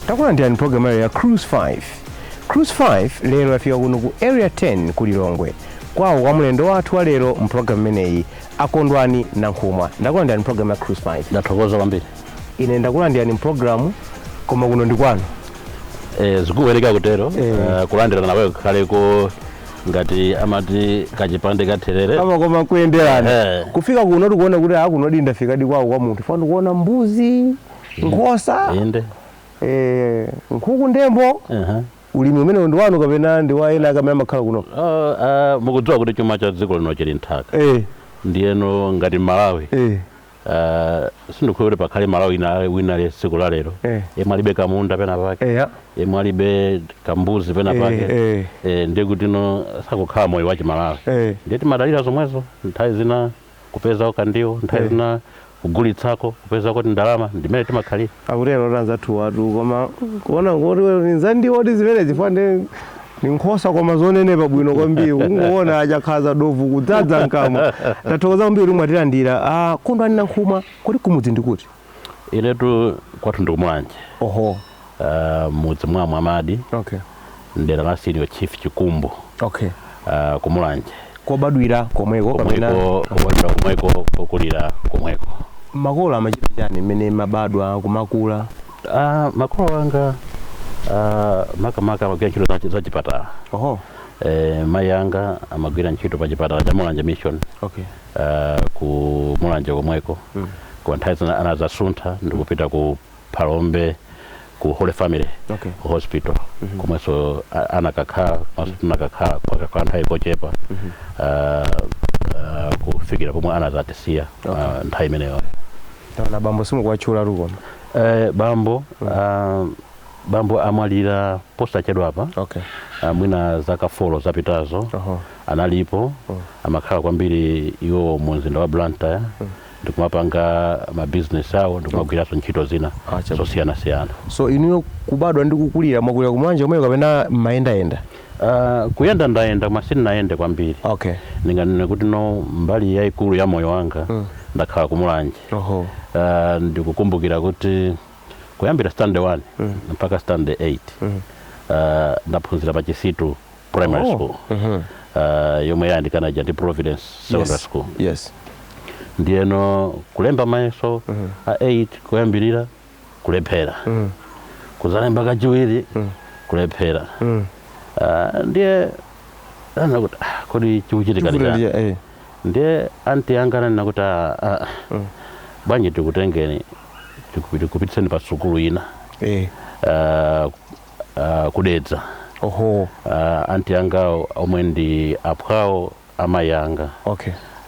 Takulandirani programu ya Cruise 5. Cruise 5 lero yafika kuno ku Area 10 ku Lilongwe, kwawo kwa mlendo wathu wa lero mpulogalamu imeneyi, Akondwani Nankhumwa. Ndakulandirani programu ya Cruise 5. Ndathokoza kwambiri. Ine ndakulandirani mpulogalamu, koma kuno ndi kwanu. Zikuwereka kutero. Eh. Kulandirana nawe kukhaleko ngati amati kachipande katherere. Kama koma kuyenderana. Eh. Kufika kuno tikuona kuti akunodi ndafikadi kwawo kwa munthu, fana ndikuona mbuzi, nkhosa, Inde. Nkhuku, ndembo. Ulimi umene ndi wanu kapena ndi wa ena akamene amakhala kuno? Oh, mukudziwa kuti chuma cha dziko lino chili nthaka. Ndiyeno ngati Malawi, sindikudziwa kuti pakhale Malawi wina ali tsiku la lero yemwe alibe kamunda pena pake, yemwe alibe kambuzi pena pake, ndiye kuti no sakukhala moyo wa Chimalawi. Ndiye timadalira zomwezo, nthawi zina kupezako kandiwo, nthawi zina kugulitsako, kupezako ndalama, ndimene timakhalira. Akutero tanzathu watu, koma kuona kuti nzandiwoti zimene zifuna ndi nkhosa, koma zonenepa bwino kwambiri, kungoona achakhaza dovu kudzadza mkamwa. Tathokoza kwambiri kuti mwatilandira. Ah, Kondwani Nankhumwa, kuti kumudzi ndikuti? Inetu kwathu ndikumulanje. Mudzi mwa Mwamadi, mdera la Senior Chief Chikumbu, kumulanje. Kobadwira komweko kapena? Komweko, kobadwira komweko, kokulira komweko. Makolo amachita chani mmene mabadwa kumakula? Makolo anga makamaka amagwira ntchito za chipatala. Mayi anga amagwira ntchito pa chipatala cha Mulanje Mission, ku Mulanje komweko. Koma nthawi zina anazasuntha ndikupita ku Phalombe, ku Holy Family Hospital, komwenso anakakhala, komanso tinakakhala kwa nthawi kochepa, kufikira pomwe anazatisiya nthawi imeneyo. Taona bambo simukuwatchula koma. Bambo amwalira posachedwapa, mwina zaka 4 zapitazo. Analipo, amakhala kwambiri iwo mu mzinda wa Blantyre, ndikumapanga mabizinesi awo, ndikumagwiranso ntchito zina Ah, chabwino. zosiyanasiyana. So inuyo kubadwa ndi kukulira, mwakulira kumulanje komweko kapena mmayendayenda? Kuyenda ndayenda, koma sindinayende kwambiri. Ndinganene kuti no, mbali yayikulu ya moyo wanga ndakhala kumulanje. Ndikukumbukira kuti kuyambira standard 1 mpaka standard 8, ndaphunzira pa Chisitu Primary School, yomwe yayandikana ija ndi Providence Secondary School. Ndiyeno kulemba mayeso a 8 kuyambirira, kulephera. Kuzalemba kachiwiri, kulephera. Ndiye ana kuti, "Ah, kodi chikuchitika ndi chani?" Ndiye anti anga ananena kuti, "Ah, ah, bwanji tikutengeni tikupititseni pa sukulu ina kudedza." Anti anga omwe ndi aphwawo amayi anga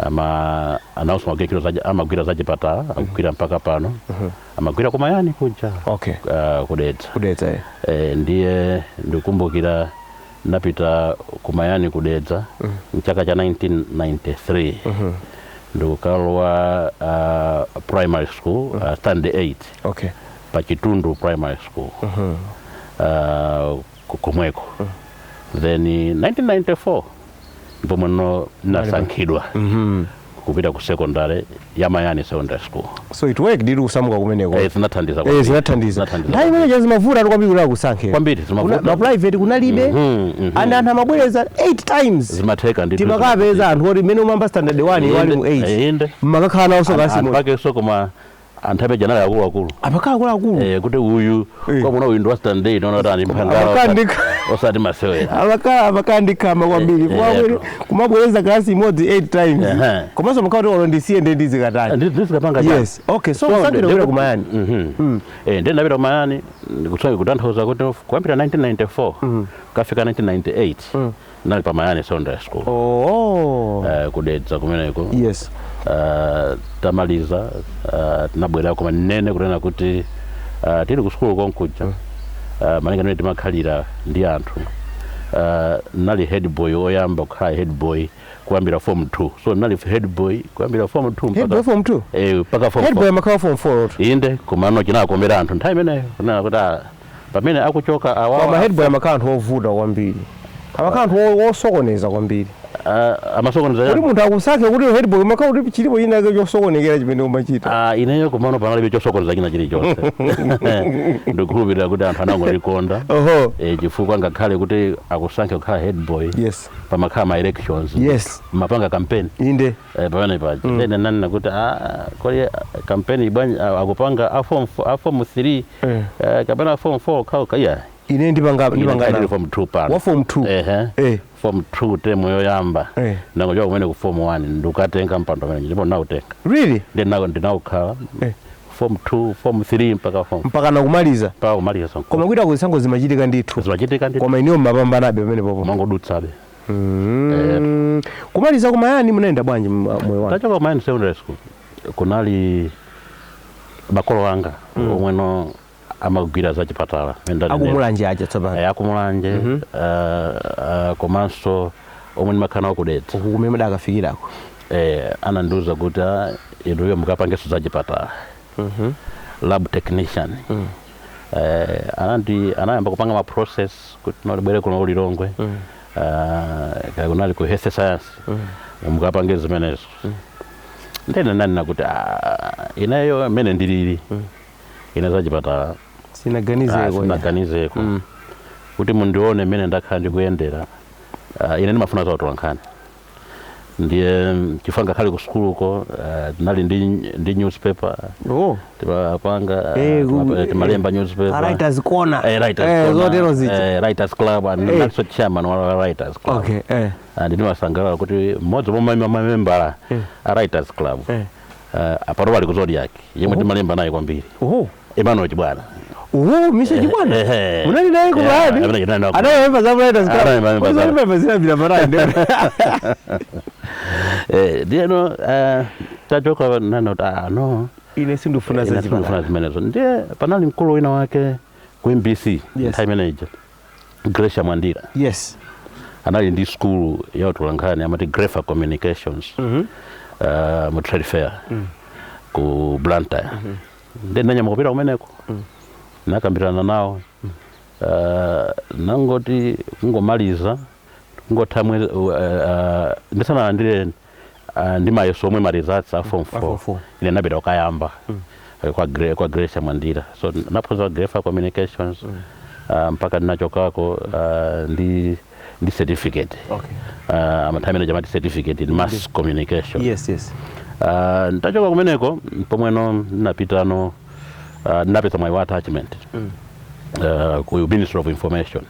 ama anawonso amagwira ntchito amagwira zachipatala, akugwira mpaka pano, amagwira kumayani kuja, kudedza. Kudedza. Ndiye ndikumbukira napita kumayani kudedza mchaka cha 1993, ndikukalowa primary school, standard 8, pa Chitundu Primary School, komweko. Then 1994 ndipo no nasankhidwa kupita ku secondary ya Mayani Secondary School. So it worked ndiri kusamuka kumeneko? Eh, zinathandiza Eh, kwambiri. zinathandiza. Zinathandiza Nthawi imene zimavuta kwambiri kuti akusankhe. Kwambiri, zimavuta. Ma private kunalibe, and anthu amabwereza 8 times. Zimatheka ndithu. Timakapeza anthu oti mmene umamba standard 1 iwo ali mu 8, Inde. mmakakhala nawonso Anthu kasi. ake so, koma anthu ape janali akuluakulu. Amakhala akuluakulu. Kuti uyu kwamuna uyu ndi wa standard 8, ona kuti ali mphangala, Amakhala osati masewera. Amakhala ndikhama kwambiri. Kumabwereza kalasi imodzi 8 times. Komanso makhala kuti olo ndisiye nde ndizikatani. Ndizikapanga. Yes, okay, so kusankhidwa kupita kumayani. Ndiye ndapita kumayani, kutanthauza kuti kuyambira 1994 kafika 1998 nali pa Mayani Secondary School, kudedza kumeneko. Tamaliza, tinabwera, koma nene kunena kuti tili ku sukulu konkuja, malinga ndimene timakhalira ndi anthu, nali head boy oyamba kukhala head boy kuyambira form 2. So nali head boy kuyambira form 2 Head boy form 2? Mpaka form Head boy 4. amakhala form 4 oto. Inde, komano chinakomera anthu nthawi imeneyo kunena kuti, ah, pamene akuchoka awawa. Koma head boy amakhala anthu ovuta kwambiri, amakhala anthu osokoneza kwambiri. Amasokoneza Kuti chani? Munthu akusankhe kuti head boy, makhala kuti chilipo chinake chosokonekera chimene umachita. Ah, ineyo kumano panalibe chosokoneza china chilichonse. Ndikukhulupirira kuti anthu anangondikonda. Chifukwa ngakhale kuti akusankhe kukhala head boy, pamakhala ma elections, mapanga campaign. Pamene paja then nanena kuti, ah, kodi campaign ibwanji akupanga a form a form 3 kapena a form 4 kau iya? Ine ndipanga ndipanga Ndili nawo. Form 2 pano. Wa form 2? Ehe. Form 2 term yoyamba. Nangochoka kumene ku form 1 ndikukatenga mpando amene ndipo ndinautenga. Really? Ndinaukhala form 2, form 3 mpaka form Mpaka nakumaliza. Mpaka kumaliza. Koma kuita kuzisankho zimachitika ndithu? Zimachitika ndithu. Koma ineyo mmapambanabe pamene popo? Mangodutsabe. Kumaliza kumayani munayenda bwanji moyo wanu? Tachoka kumayani Secondary School, kunali makolo anga omweno amagwira za chipatala. Akumulanje aja tsopano? Akumulanje, komanso omwe ndimakhala nawo kudetsa. Uku kumene mudakafikirako. Anandiuza kuti, "Ah, inuyo mukapangenso za chipatala, lab technician." Anandi anayamba kupanga ma process kuti nolibwere kuno Lilongwe, kaya kunali ku health science, mukapange zimenezo. Ndene nanena kuti, "Ah, ineyo mene ndilili ine za chipatala Sinaganizeko. Sinaganizeko. Kuti mundione mene ndakhala ndikuyendera, ine ndimafuna za utolankhani." Ndiye chifukwa ngakhale ku sukuluko tinali ndi newspaper. Timapanga timalemba newspaper. A Writers Corner. Writers Corner. Zotero zija. Writers Club and nalinso chairman wa Writers Club. And ndimasangalala kuti mmodzi mwa mamembala a Writers Club apano pali ku Zodiak, yemwe timalemba naye kwambiri, Emmanuel Chibwana. Oho, Mr. Chibwana. Munali naye ku Bayani? Amene chinali nawo. Anayemba za Writers Club. Anayemba za- Anayemba zinapita parani. Ndiyeno tachoka nano kuti, ah, no, Ine sindifuna za ine sindifuna chipatala. zimenezo. Ndiye panali mkulu wina wake ku MBC nthawi imeneja, Gracia Mwandira. Anali ndi skulu ya utolankhani amati Grefa Communications mu Trade Fair ku Blantyre. Ndiye ndinanyamuka kupita kumeneko, nakambirana nawo. Nangoti kungomaliza kungotha mwezi ndisanalandire ndi mayeso omwe ma results a form A form 4, 4. ine napita kukayamba kwa Gracia Mwandira. So naphunzira Grefa Communications mpaka ndinachokako ndi certificate. Amathawi amene chamati certificate in mass communication. Ntachoka kumeneko pomweno ndinapitano, ndinapeza mwayi wa attachment ku Ministry of Information.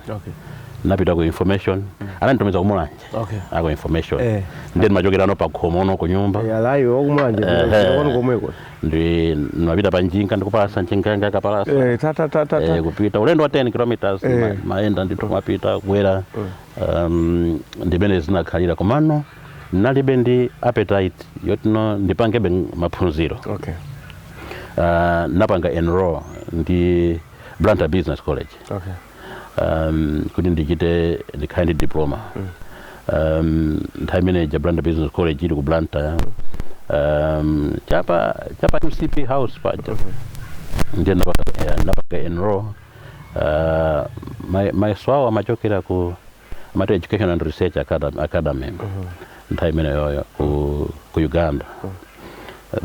Napita ku Information, ananditumiza kumulanje ako Information. Ndiye ndimachokerano pa khomono ku nyumba. Alayi wakumulanje. Kwanu komweko. Ndi ndimapita pa njinga, ndikupalasa njinga yanga kapalasa. Ta ta ta ta. Ta. Kupita ulendo wa 10 kilometers. Maenda ndithu, mapita kubwera. Ndimene zinakhalira, komano nalibe ndi appetite yotino ndipangebe maphunziro. Napanga enroll ndi Blantyre Business College kuti ndichite ndikhale ndi diploma. Nthawi imeneja Blantyre Business College ili ku Blantyre, chapa MCP House paja. Ndiye napanga enroll. Mayeso awo amachokera ku amati Education and Research Academy nthawi imeneyoyo ku Uganda.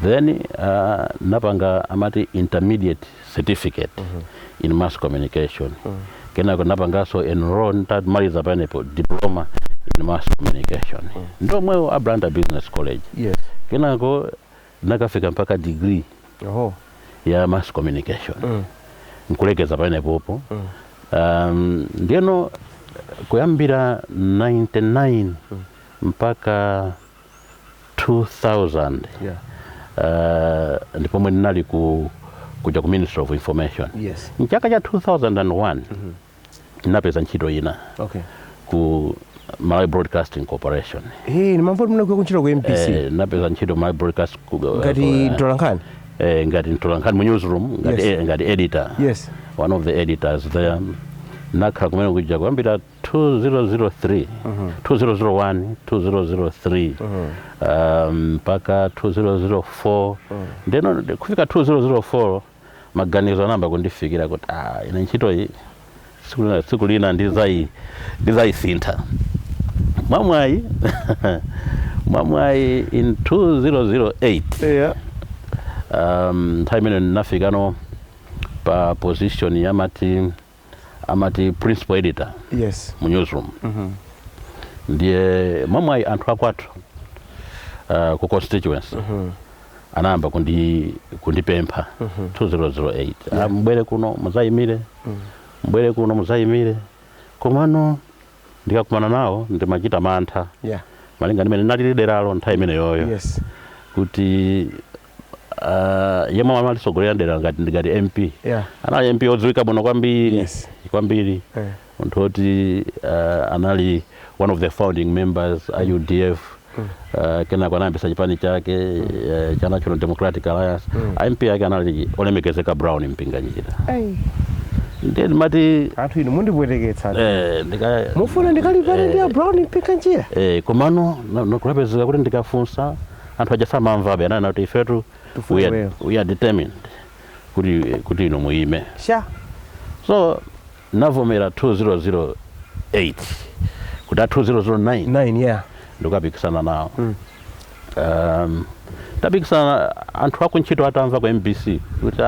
Then napanga amati intermediate certificate in mass communication. Kenako napanganso enroll ntamaliza panepo diploma in mass communication ndomwewo a Blantyre Business College. Kenako nakafika mpaka degree ya mass communication. Nkulekeza panepopo. Ndiyeno kuyambira 99 mpaka 2000 ndipomwe ndinali kuja ku Ministry of Information. Mchaka cha 2001 ndinapeza ntchito ina ku Malawi Broadcasting Corporation. Hey, nimamva kuti munakuya kuntchito ku MBC. Napeza ntchito Malawi Broadcast Ngati mtolankhani? Ngati mtolankhani mu newsroom, ngati, ngati editor, one of the editors there. Nakhala kumene kuja kuyambira 2003, 2001, 2003 mpaka 2004. Ndeno kufika 2004 maganizo anayamba kundifikira kuti, ah, ine ntchito iyi tsiku lina ndizayisintha. Mwamwayi in 2008, nthawi imene ndinafikano pa position amati principal editor mu newsroom. Ndiye mwamwayi anthu akwathu ku constituency anayamba kundipempha 2008, "Ah, mbwere kuno muzayimire, mbwere kuno muzayimire." Komano ndikakumana nawo ndimachita mantha, malinga ndimene ndinalili deralo nthawi imeneyoyo, kuti yemwe amalisogolera dera ngati MP anali MP odziwika bwino kwambiri, kwambiri, munthu oti anali one of the founding members a UDF, kenako anayambisa chipani chake cha National Democratic Alliance. MP yake anali olemekezeka Brown Mpinganjira. Ndiye ndimati, "Anthu inu mundipweteketsa. Ndika Mufuna ndikalipane ndi a Brown Mpinganjira?" Komano kunapezeka kuti ndikafunsa anthu aja samamvabe, ananena kuti ifetu Tufune wewe. we are determined kuti inu muime. Sha. So navomera 2008 kuti a 2009 9, yeah. ndikapikisana nawo. Tapikisana, anthu akuntchito atamva ku MBC kuti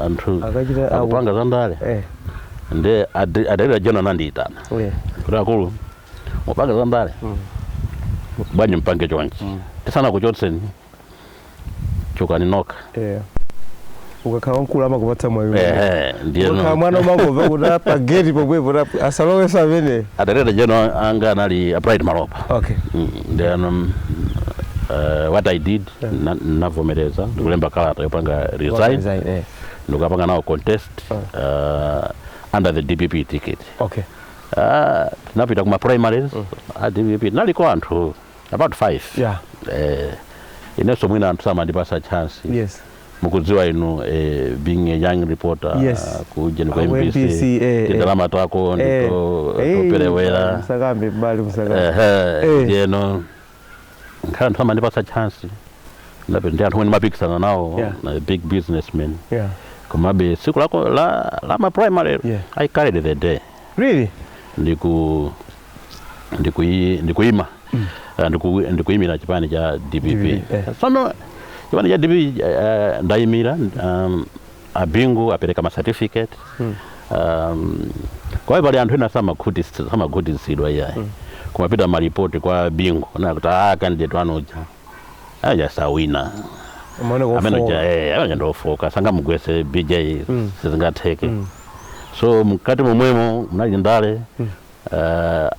anthu akupanga za ndale, nde adalira jona anandiyitana kuti, "Akulu, mupanga za ndale bwanji? Mpange chonchi, tisanakuchotseni, chokani nokha." Ukakhala wamkulu amakupatsa mwayi. Ehe, ndiye Ukakhala mwana umangomva kuti pa gate pomwepo asalowesa amene. Adalira jeno anga anali a Bright Malopa. Then what I did, navomereza ndikulemba kalata yopanga resign, Resign, eh. ndikapanga nawo contest under the DPP ticket. Tinapita kuma primaries a DPP, naliko anthu about five. Inenso mwina anthu samandipasa chance. Mukudziwa inu, being a young reporter, kujeni ku Ku MBC, MBC, tindalama twako ndito toperewera. Musakambe mbali, musakambe. Ehe, ndiyeno nkhala anthu amandipasa chance. Ndape ndi anthu omwe ndimapikisana nawo, na big businessmen. Komabe tsiku lako la ma primary, I carried the day. Really? Ndikuima, ndikuyimira chipani cha DPP. DPP, eh. Sono chipani cha DPP, ndayimira, abingu apereka ma certificate. Kwa hiyo pali anthu ena samakhutitsidwa iyayi, kumapita malipoti kwa Bingu na kuti, "Ah, candidate wanuja aja sawina." Amaone Amene kufoka. uja, amene ndofoka, sangamugwese BJ, sizingatheke. So mkati momwemo munali ndale,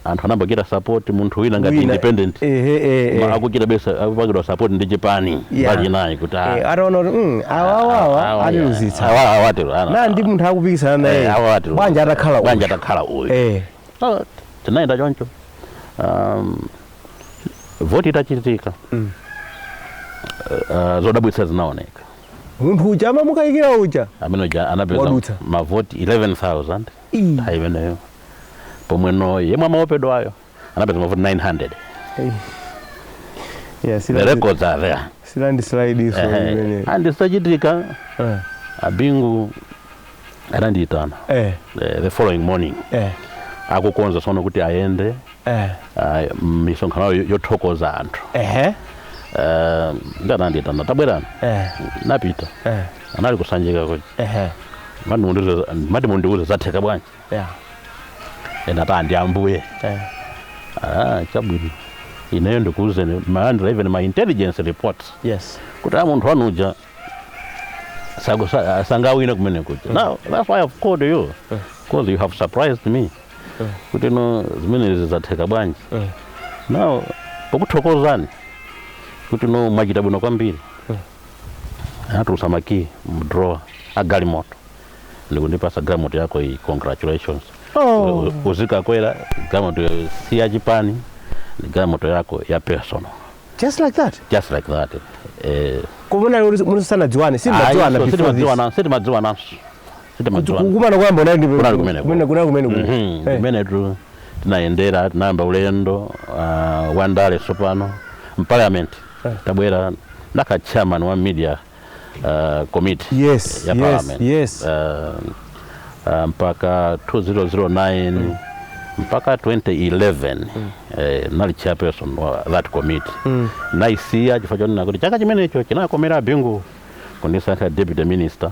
anthu anambakira support munthu wina ngati Wina. independent. Ehe, eh, eh. Akuchita besa akupangidwa support ndi chipani mbali inayi kuti Ataona kuti awawawa atiluzitsa. Awa awatero. Na ndi munthu akupikisana naye. Awa atero. Bwanji atakhala Bwanji uyu. atakhala uyu. So, tinayenda choncho, voti itachitika, zodabwitsa zinaoneka. Munthu uja amamukayikira uja. Amene uja anapeza Wadutsa. mavoti 11,000 Ii. nthawi imeneyo, pomweno yemwe amaopedwayo anapeza mavoti 900. Yeah, The records are there. Si landslide iso imene. And zitachitika, abingu anandiyitana the following morning, akukonza sono kuti ayende misonkhano yothokoza anthu. Ndi anandiyitana, "Tabwerani." Napita. Anali kusanjika kuti, "Mati mundiuze zatheka bwanji?" Ena ata ndi ambuye. "Ah, chabwino, ineyo ndikuuzeni, malandira even my intelligence reports kuti a munthu wanuja sangawine kumene kuja. Now that's why I've called you, because you have surprised me kuti no, zimenezi zatheka bwanji? Now pokuthokozani kuti no, mwachita bwino kwambiri." Anatulusa makiyi mu drawer a galimoto ndikundipasa, "Galimoto yako iyi, congratulations." Oh. Uzikakwera galimoto si ya chipani, ni galimoto yako ya personal." Just like that. Just like that, eh. Koma kuti musanadziwane, simadziwana before this? Sitimadziwana, sitimadziwananso, sitimadziwana. Kukumana kwamba unali Kunali kumeneko. kumene, kunali kumene kuno. Kumenetu tinayendera, tinayamba ulendo wa ndale. Sopano m'parliament tabwera ndaka chairman wa media committee ya parliament. Mpaka 2009. Mpaka 2011 nali chairperson wa that committee. Naisiya chifukwa chonena kuti chaka chimenecho chinakomera Bingu kundisankha deputy minister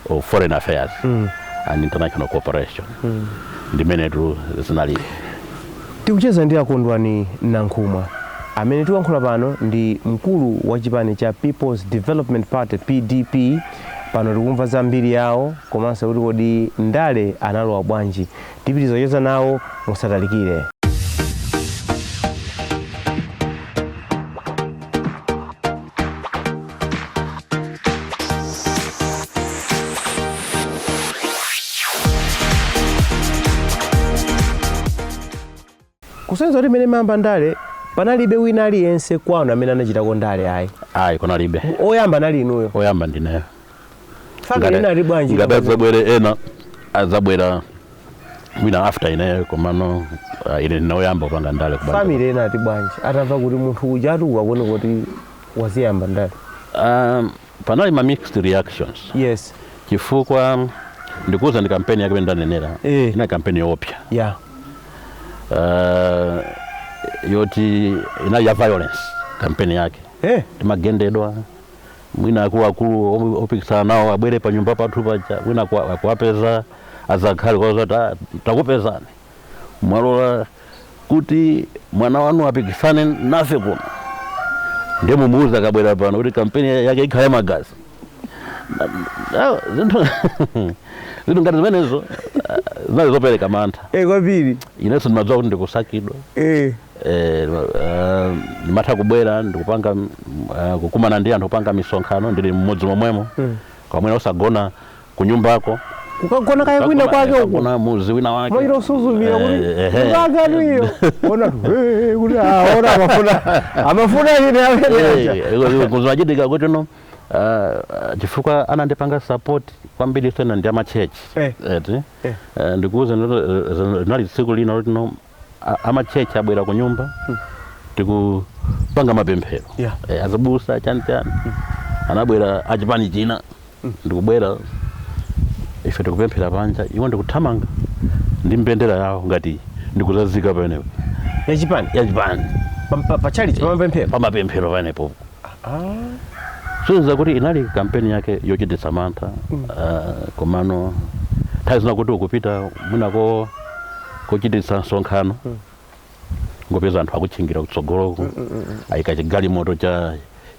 of foreign affairs and international cooperation. Ndimenetu zinali. Tikucheza ndi Akondwani Nankhumwa, amene tikuyankhula pano ndi mkulu wa chipani cha People's Development Party, PDP. Pano tikumva zambiri yawo komanso kuti kodi ndale analowa bwanji. Tipitiriza kucheza nawo, musatalikire. Kusonyeza kuti imene mayamba ndale panalibe wina aliyense kwanu amene anachitako ndale, ayi? Ayi, kunalibe. Oyamba anali inuyo? Oyamba ndineyo. Family inali bwanji? Ngati adzabwere ena, adzabwera mwina after ineyo, komano ine ndine kupanga ndale kubanja. Family inati bwanji atamva kuti munthu uja atuka kuone kuti waziyamba ndale? Panali ma mixed reactions. Chifukwa ndikuuza, ndi kampeni yake imene ndanenera. Ina kampeni yoopsa, yoti inali ya violence kampeni yake. Timagendedwa, mwina akuluakulu opikisana nawo abwere pa nyumba pathu paja, mwina kuwapeza azakhale kwaza kuti, "Ah, takupezani, mwalola kuti mwana wanu apikisane nafe kuno, ndiye mumuuza akabwera pano kuti kampeni yake ikhale magazi." Zinthu ngati zimenezo, zinali zopereka mantha. Kwambiri. Inenso ndimadziwa kuti ndikusakidwa. Ndimatha kubwera ndikupanga kukumana ndi anthu, kupanga misonkhano ndili mmodzi momwemo, kamwena usagona kunyumbako. Kukagona kaya kwina kwake uko. Kukagona muzi wina wake. Mwachita usuzumira kuti Ehe. ukaganuyo ona kuti ona amafuna ine amene aja. Kuzachitika kuti no chifukwa anandipanga support kwambiri sena ndi ama church. Eti. Ndikuuza, linali tsiku lina kuti no ama church abwera ku nyumba, tikupanga mapemphero. Azibusa chani chani anabwera achipani china, ndikubwera ife tikupemphera panja, iwo ndikuthamanga ndi mbendera yawo ngati ndikuzazika pamenepo. Yachipani? Yachipani. Pachalichi pamapemphero? Pamapemphero pamenepo. Soza kuti inali kampeni yake yochititsa mantha. Komano nthawi zina kuti ukupita mwinako kochititsa msonkhano, ngopeza anthu akutchingira kutsogoloku, ayika chigalimoto cha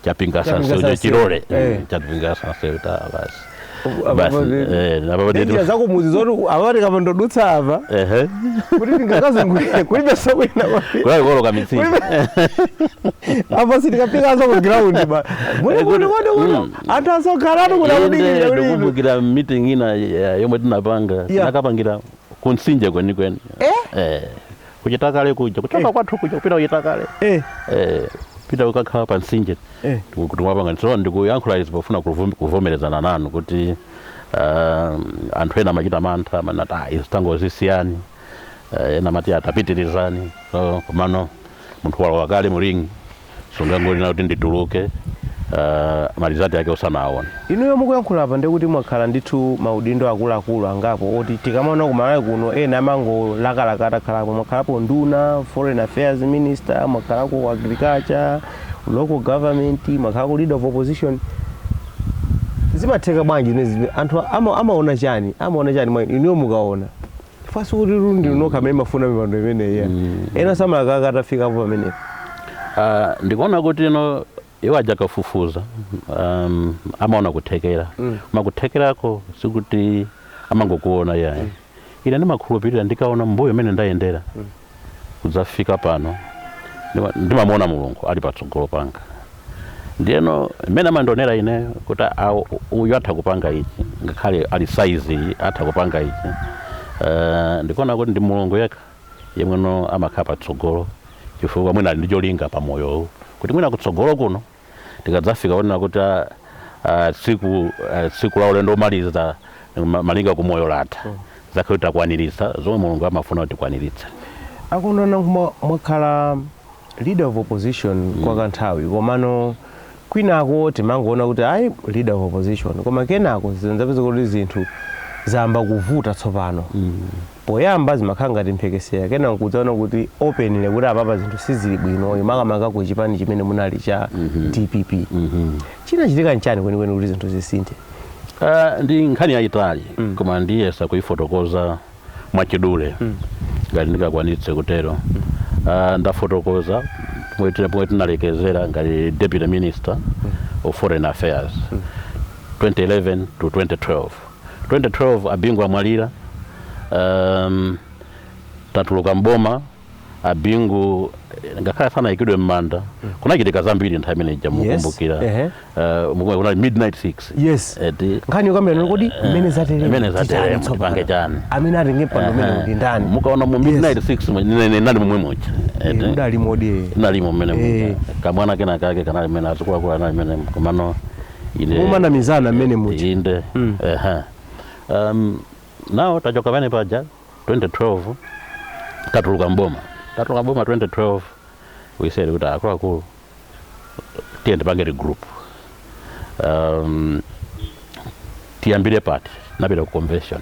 chapingasa Chapingasa nsewu cha nsewu. chilole chapingasa nsewu ta basi. Basi, Njira zakumuzi zoti apati kapandodutsa apa kuti ndingakazungulire kulibe sokwina. Kulali kuoloka mitsinje. Apa sitikapikaso ku ground ba mune kuti kuti kuti anthu asokhalatu kuti akudikirira kuti inu. Ndikumbukira meeting ina yomwe tinapanga, tinakapangira kunsinje kwenikweni. Kuchitakale kuja, kuchoka kwathu kuja kupita kuchitakale. Pita ukakhala pa mtsinje. Kuti mwapanga. So ndikuyankhula izi pofuna kuvomerezana nanu kuti anthu ena amachita mantha, amanati, "Ah, izi tangozisiyani." Ena amati, "Atapitirizani." So komano munthu walowa kale mu ring, sungangolina kuti ndituluke ma result yake usanaone. Inuyo mukuyankhula apa ndikuti mwakhala ndithu maudindo akuluakulu angapo oti tikamaona kumalawi kuno ena amangolakalaka atakhalapo. Mwakhalapo nduna, foreign affairs minister, mwakhalako agriculture, local government, mwakhalako leader of opposition. Zimatheka bwanji zimenezi? Anthu amaona chani, amaona chani mwa inuyo mukaona? Fasi kuti ndi nokha amene mafuna mipando imeneyi, ena samalakaka atafikapo pamenepo. Ndikuona kuti ino iwo aja akafufuza amaona kuthekera. Koma kuthekerako sikuti amangokuona yayi. Ine ndimakhulupirira ndikaona mbuyo imene ndayendera kudzafika pano, ndimamuona Mulungu ali patsogolo panga. Ndiyeno imene amandionera ineyo kuti uyu atha kupanga ichi, ngakhale ali saizi iyi atha kupanga ichi. Ndikuona kuti ndi Mulungu yekha yemweno amakhala patsogolo, chifukwa mwina ali ndi cholinga pamoyowu kuti mwina kutsogolo kuno tikadzafika onena kuti tsiku la ulendo omaliza malinga kumoyo latha, zakhale takwaniritsa zomwe Mulungu amafuna kuti tikwaniritse. Akondwani, mwakhala leader of opposition kwa kanthawi, komano kwinako timangoona kuti ayi, leader of opposition, koma kenako zinzapeza kuti zinthu Zayamba kuvuta tsopano. Poyamba zimakhala ngati mphekesera, kena nkudzaona kuti openly kuti apapa zinthu sizili bwino, makamaka ku chipani chimene munali cha DPP. Chinachitika nchani kwenikweni kuti zinthu zisinthe? Ndi nkhani yayitali, koma ndiyesa kuifotokoza mwachidule ngati ndingakwanitse kutero. Ndafotokoza pomwe tinalekezera ngati Deputy Minister of Foreign Affairs 2011 to 2012. 2012 a Bingu amwalira, tatuluka mboma. A Bingu ngakhale sanayikidwe m'manda, kunachitika zambiri nthawi imene ija, mukumbukira? Kunali Midnight Six. Yes. Nkhani yokambirana kodi mmene zateremu, mmene zateremu, titani tsopano? Tipange chani? Amene atenge mpando umene ndi ndani? Mukaona mu Midnight Six nali momwe muja. Mudali modi? Nalimo mmene muja. Kamwana kena kake kanali mmene, azikuluakulu anali mmene, komano ine Mumanamizana mmene muja? Inde. Ehe. Now tachoka pamene paja 2012, tatuluka mboma. Tatuluka mboma 2012, we said kuti akuluakulu, tiye tipange regroup. Tiyambire pati? Napita ku convention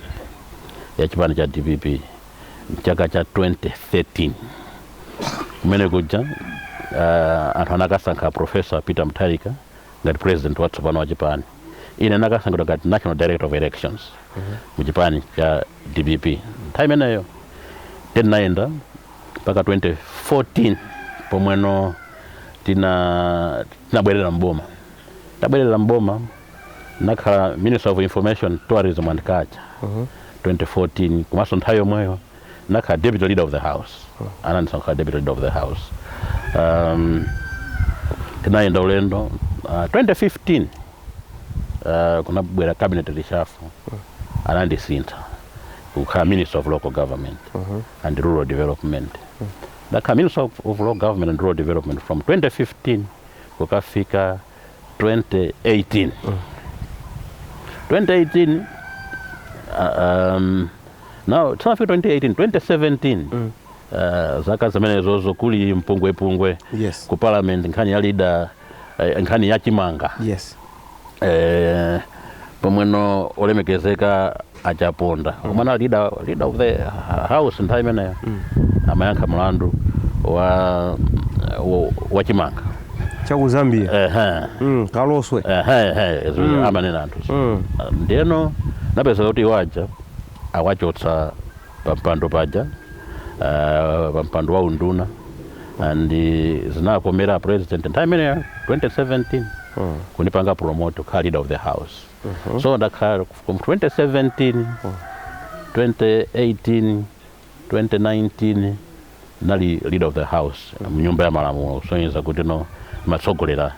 ya chipani cha DPP mchaka cha 2013. Kumene kuja anthu anakasankha Professor Peter Mutharika ngati president watsopano wa chipani. Ine nakasankhidwa ngati national director of elections mu chipani cha DPP nthawi imeneyo. Tinayenda mpaka 2014, pomweno tinabwerera mboma. Tabwerera mboma, nakhala Minister of Information, Tourism and Culture 2014. Komanso nthawi yomweyo nakhala Deputy Leader of the House, anandisankha Deputy Leader of the House. Tinayenda ulendo. 2015 kunabwera cabinet reshuffle, anandisintha kukhala Minister of Local Government and Rural Development. Ndakhala Minister of Local Government and Rural Development from 2015 kukafika 2018. 2018, now tinafika 2018, 2017, zaka zimenezozo kuli mpungwepungwe ku parliament, nkhani ya leader, nkhani ya chimanga. Pomweno olemekezeka a Chaponda, omwe leader of the House nthawi imeneyo, amayankha mlandu wa chimanga Chaku Zambia. Ehe. Kaloswe. Ehe, amanena anthu. Ndiyeno napeza kuti iwaja awachotsa pampando paja, pampando wa unduna, and zinakomera president nthawi imeneyo 2017 kunipanga promote kukhala Leader of the House. So ndakhala from 2017, 2018, 2019 nali Leader of the House mnyumba ya malamulo, kusonyeza kuti no matsogolera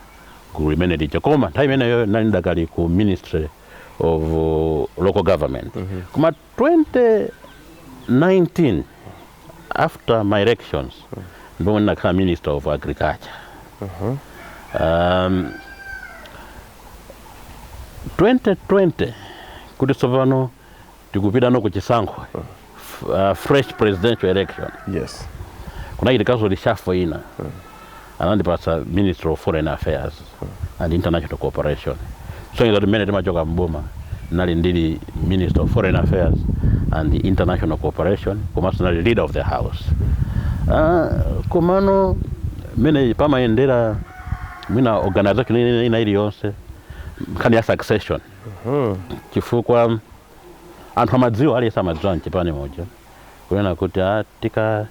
gulu limene lija. Koma nthawi imeneyo nali ndakali ku Ministry of Local Government. Koma 2019, after my elections, ndimwe ndinakhala Minister of Agriculture. 2020 kuti tsopano tikupita no kuchisankho, fresh presidential election, kunachitikaso reshuffle ina, anandipatsa Minister of Foreign Affairs and International Cooperation. So kuti mmene timachoka mboma nali ndili Minister of Foreign Affairs and International Cooperation, komanso nali Leader of the House. Komano mmene pamayendera mwina organization ina iliyonse, nkhani ya succession, chifukwa anthu amadziwa, aliyense amadziwa mchipani moja kunena kuti tika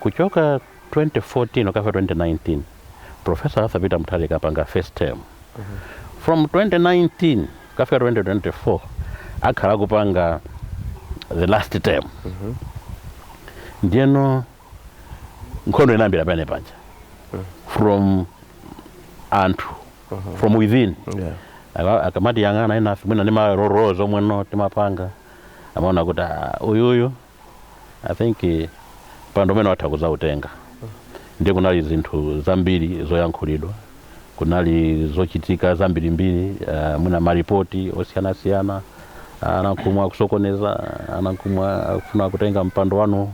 kuchoka 2014 ukafika 2019, Professor Arthur Peter Mutharika apanga first term. From 2019 kafika 2024 akhala kupanga the last term. Ndiyeno nkhondo inayambira pene paja from anthu from within. Akamati yang'ana inafe mwina ndi marorozo omweno timapanga, amaona kuti uyuyu I think mpando umene watha kuzautenga. Ndiye kunali zinthu zambiri zoyankhulidwa, kunali zochitika zambirimbiri, mwina maripoti osiyanasiyana, a Nankhumwa akusokoneza, a Nankhumwa akufuna kutenga mpando wanu,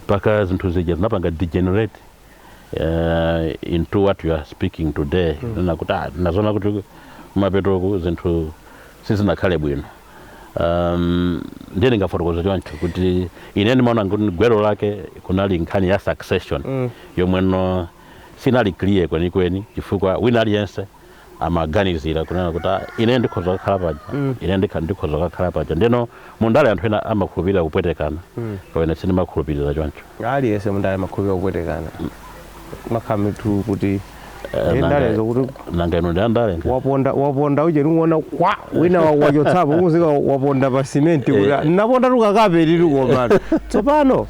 mpaka zinthu zija zinapanga degenerate into what you are speaking today. Nena kuti nazona kuti kumapetoku zinthu sizinakhale bwino. Ndiye ndingafotokoza choncho kuti ine ndimaona kuti gwero lake kunali nkhani ya succession yomweno sinali clear kwenikweni, chifukwa wina aliyense amaganizira kunena kuti, "Ah, ine ndikhoza kukhala paja, ine ndikhoza kukhala paja." Ndeno mundale anthu ena amakhulupirira kupwetekana, kapena sindimakhulupirira choncho. Aliyense mundale amakhulupirira kupwetekana, makhamitu kuti ndalezo kuti Nanga ino ndi andale? Waponda, waponda uje, nikuona kwa wina wachotsapo kuzika waponda pa simenti kuti naponda tukakape lili. Komatu tsopano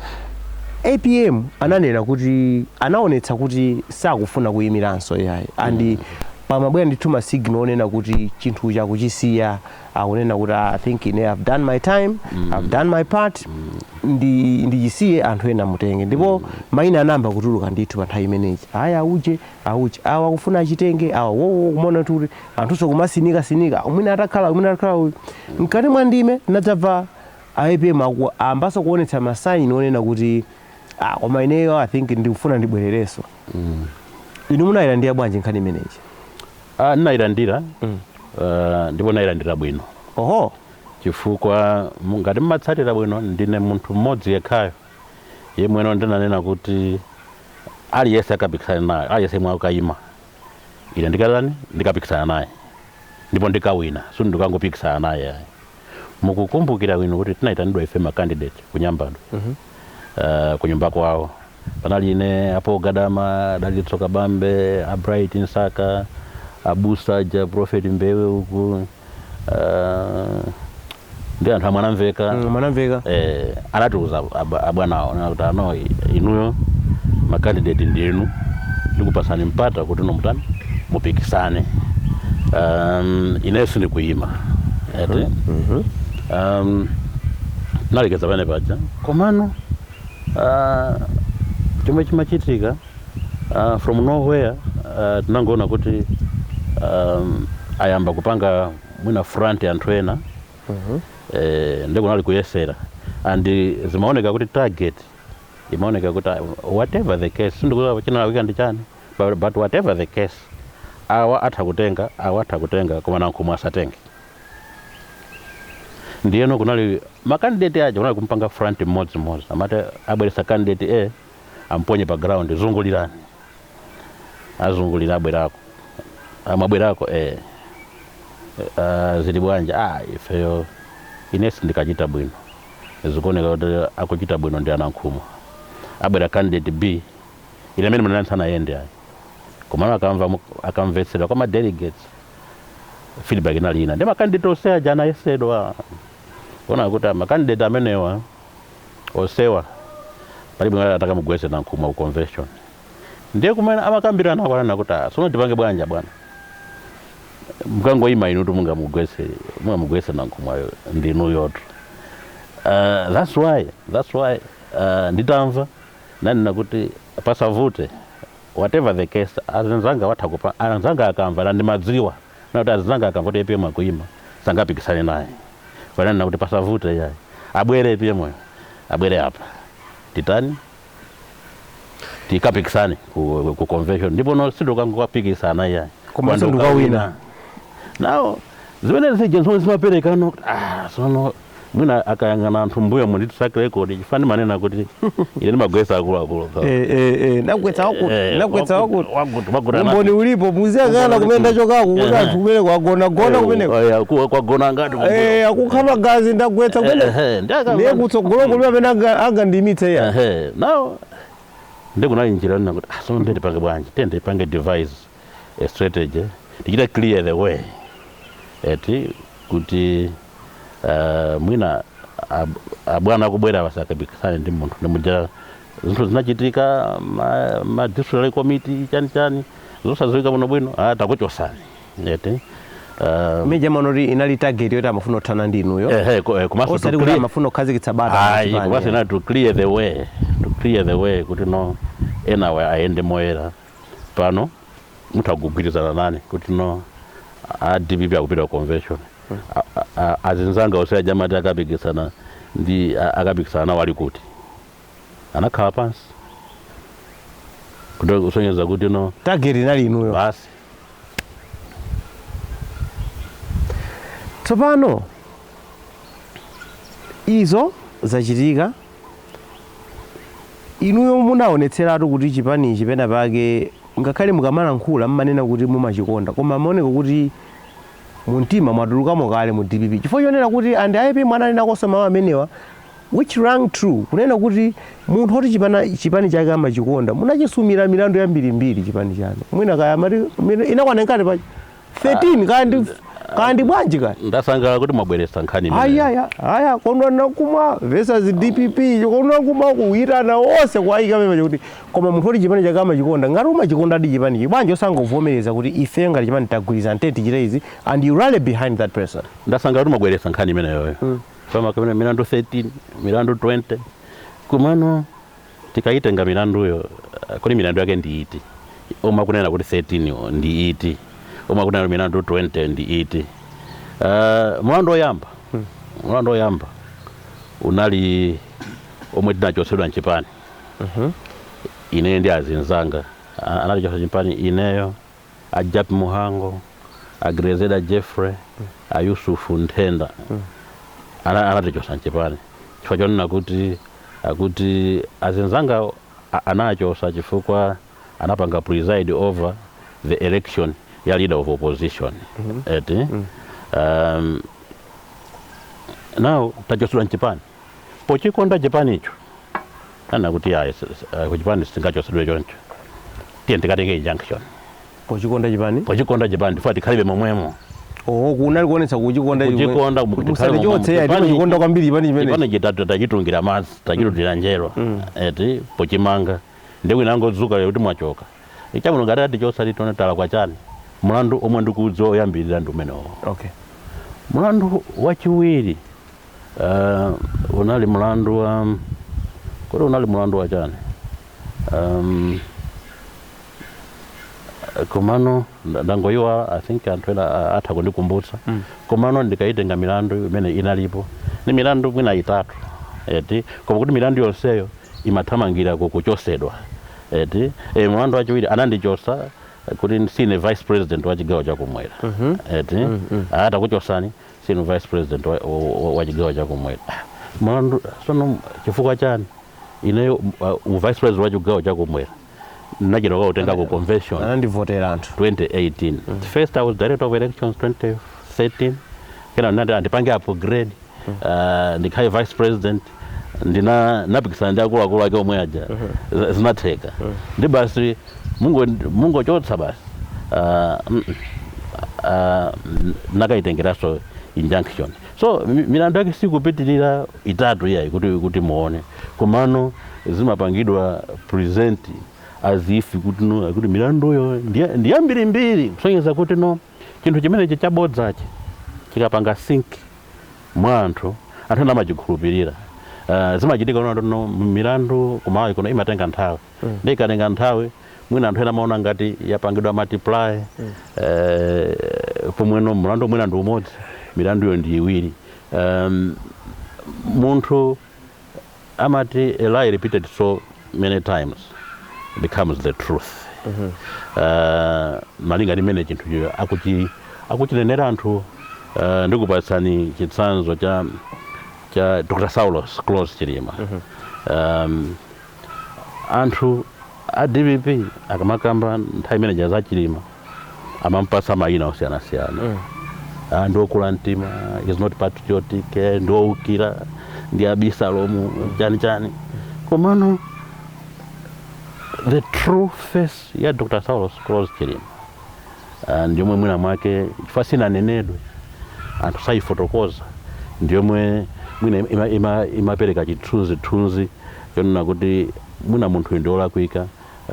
APM ananena kuti anaonetsa kuti sakufuna kuyimiranso yayi, and pamabwera ndithu ma signal onena kuti chinthu chakuchisiya, akunena kuti, "I think ine I've done my time, I've done my part, ndichisiye anthu ena mutenge." Ndipo mayina anamba kutuluka ndithu pa nthawi imeneyi, aya auje auje awa akufuna achitenge awa wowo, kumaona kuti anthunso kumasinika sinika, mwina atakhala, mwina atakhala uyu. Mkati mwa ndime tinadzamva APM ambaso kuonetsa ma sign onena kuti, "Ah, koma ineyo I think ndikufuna ndibwererenso." Inu munayilandira bwanji nkhani imeneyi? Ah, ndinayilandira, ndipo nayilandira bwino. Chifukwa ngati mmatsatira bwino, ndine munthu mmodzi yekhayo yemweno ndinanena kuti aliyense akapikisana naye, aliyense yemwe akayima, ine ndikatani? Ndikapikisana naye ndipo ndikawina, sindikangopikisana naye ayi. Mukukumbukira bwino kuti tinayitanidwa ife ma candidate kunyambadwe, kunyumba kwawo. Panali ine apo, Gadama, Dalitso Kabambe, a Bright Msaka, abusa ja Prophet Mbewe uku, ndi anthu amwe anamveka. Mwanamveka. Anatiuza abwanawo kuti, "Ano inuyo ma candidate ndinu, ndikupasani mpata kuti nomutani mupikisane. Ineyo sindikuyima." Eti nalekeza pene paja. Komano chomwe chimachitika, from nowhere tinangoona kuti ayamba kupanga mwina front anthu ena. Ndikunali kuyesera and zimaoneka kuti target imaoneka kuti, whatever the case, sindikuziwa chinalakwika ndi chani, but whatever the case, awa atha kutenga, awa atha kutenga, koma Nankhumwe asatenge. Ndiyeno kunali ma candidate aja, kunali kumpanga front mmodzimmodzi, amati abweresa candidate A, amponye pa ground, "Zungulirani." Azungulira, abwerako, amabwerako, "Zili bwanji?" "Ah, ifeyo inesi ndikachita bwino, zikuoneka kuti akuchita bwino ndi aNankhumwa." Abwera candidate B, ine amene munali sanayende ayi, komano akamva akamvetsedwa kwa ma delegates, feedback inali ina. Ndi ma candidate onse aja anayesedwa, kuona kuti ma candidate amenewa onsewa palibe ngati atakamugwetse Nankhumwa ku convention. Ndiye kumene amakambirana akwanana kuti, "Ah, sono tipange bwanja bwana? Mukangoyima inutu mungamugwetse Nankhumwayo ndinuyotu." That's why nditamva nanena kuti pasavute, whatever the case, azinzanga watha kupa, anzanga akamva na ndimadziwa nakuti azinzanga akamva kuti APM akuyima sangapikisane naye, fanana kuti pasavute yayi, abwere APM yo, abwere apa, titani? Tikapikisane ku convention. Ndipo no sindikangokapikisana iyayi. Komanso ndikawina. Nawo zimene zija zomwe zimapereka no, ah, sono mwina akayang'ana anthu mbuyo mu ndi track record, chifani manena kuti ine ndimagwetsa akuluakulu. Nagwetsa wakuti, nagwetsa wakuti. Wakuti wakuti. Umboni ulipo, muziyang'ana kumene ndachokako kuti anthu kumene kwagona gona kumene. Kwagona ngati kumbuyo. Akukhala gazi, ndagwetsa kumene. Ndiye kutsogolo kulibe amene angandiyimitse iya. Ehe, now ndikunali njira nina kuti, ah, sono ndiye tipange bwanji? Tiye ndipange devise a strategy, tichite clear the way, eti kuti mwina abwana akubwera basakapikisane ndi munthu. Ndimuja zinthu zinachitika, ma disciplinary committee, chani chani, zosadziwika bwino bwino, ah, takuchosani, eti Meja manoti inali target yoti amafuna kuthana ndi inuyo. Ehe, komanso osati to kuti clear- amafuna kukhazikitsa bata Ayi, machipani. komanso inali to clear the way kuti no, enawe ayende moyera. Pano mutha kugwirizana nane kuti no, a DPP akupita ku convention, azinzanga onse ajamati akapikisana ndi akapikisana nawo ali kuti? Anakhala pansi kuti kusonyeza kuti no. Target inali inuyo. Basi. Tsopano Izo zachitika, inuyo munaonetseratu kuti chipanichi pena pake, ngakhale mukamalankhula mmanena kuti mumachikonda, koma maoneka kuti mumtima mwatulukamo kale mu DPP, chifukwa chonena kuti and APM ananenakonso mawu amenewa which rang true, kunena kuti munthu oti chipani chake amachikonda, munachisumira milandu yambirimbiri chipani chanu, mwina kaya mati inakwana nkati pa 13, kaya ndi bwanji kaya. Ndasangalala kuti mwabweretsa nkhani imeneyo. Ayaya aya, Kondwani Nankhumwa versus DPP, Kondwani Nankhumwa kuyitana onse kuwayika pema kuti, koma munthu oti chipani chake amachikonda, ngati umachikondadi chipanichi, bwanji osangovomereza kuti ife ngati chipani tagwirizana, tete tichite izi, and you rally behind that person? Ndasangalala kuti mwabweretsa nkhani imeneyoyo. Fama kamene milandu 13, milandu 20, kumano tikaitenga milanduyo, kodi milandu yake ndi iti omwe akunena kuti 13 yo ndi iti, omwe akunena milandu 20 ndi iti? Mulandu oyamba unali omwe tinachotsedwa mchipani, ineyo ndi azinzanga. Anatichotsa chipani ineyo, a Jappie Mhango, a Grezelder Jeffrey, a Yusufu Nthenda. Anatichotsa mchipani chifukwa chonena kuti akuti azinzanga anachotsa chifukwa anapanga preside over the election ya leader of opposition, eti? Now tachotsedwa mchipani pochikonda chipanicho, ana kuti ayi, kuchipani sitingachotsedwe choncho, tiye tikatenge injunction. Pochikonda chipani? Pochikonda chipani, tifuna tikhalibe momwemo. Oh, kunali kuonetsa kuchikonda. Kuchikonda, kuti tikhale Musatichotse momwemo. ya timachikonda kwambiri chipani chimene. Chipani chitatu tachitungira madzi, tachitutira njelo, eti? Pochimanga ndi wina angodzuka lero kuti mwachoka, chabwino, ngati atichotsa, titone tala kwa chani. Mlandu omwe ndikuudziwa oyambirira ndi umenewo. Mlandu wachiwiri unali mlandu wa, kodi unali mlandu wa chani? Komano ndangoyiwa. I think anthu ena atha kundikumbutsa. Komano ndikaitenga milandu imene inalipo ni milandu mwina itatu, eti? Koma kuti milandu yonseyo imathamangira kuchosedwa, eti? Mlandu wachiwiri anandichosa kuti sine vice president wa chigawo chakumwera, eti? Atakuchosani sine vice president wa chigawo chakumwera. Mlandu sono chifukwa chani? Ineyo vice president wa chigawo chakumwera nachita kutenga ku convention. Anandivotera anthu. 2018. First I was director of elections 2013, kena ndinati andipange upgrade, ndikhale vice president, ndina napikisana ndi akuluakulu ake omwe aja. Zinatheka ndi basi mungochotsa basi. Nakaitengeranso injunction. So milandu yake sikupitirira itatu iyayi kuti muone, komano zimapangidwa present as if kuti no, kuti milanduyo ndi yambirimbiri, kusonyeza kuti no, chinthu chimenechi chabodzachi chikapanga sink mwa anthu, anthu ena amachikhulupirira. Zimachitika kuona kuti no, milandu kuMalawi kuno imatenga nthawi, ndi ikatenga nthawi mwina anthu ena amaona ngati yapangidwa multiply, pomweno mlandu mwina ndi umodzi, milanduyo ndi iwiri. Munthu amati a lie repeated so many times becomes the truth. Malinga ndi mmene chinthucho akuchinenera anthu. Ndikupatsani chitsanzo cha Dr. Saulos Klaus Chilima. Anthu a DPP akamakamba nthawi imene za Chilima amampasa mayina osiyanasiyana. Ah, ndi okula mtima, is not patriotic, ndi owukira, ndi Abisalomu, chani chani. Komano the true face ya Dr. Saulos Klaus Chilima, ndiyomwe mwina mwake chifukwa sinanenedwe, anthu sayifotokoza, ndiyomwe mwina imapereka chithunzithunzi chonena kuti mwina munthuyu ndi olakwika,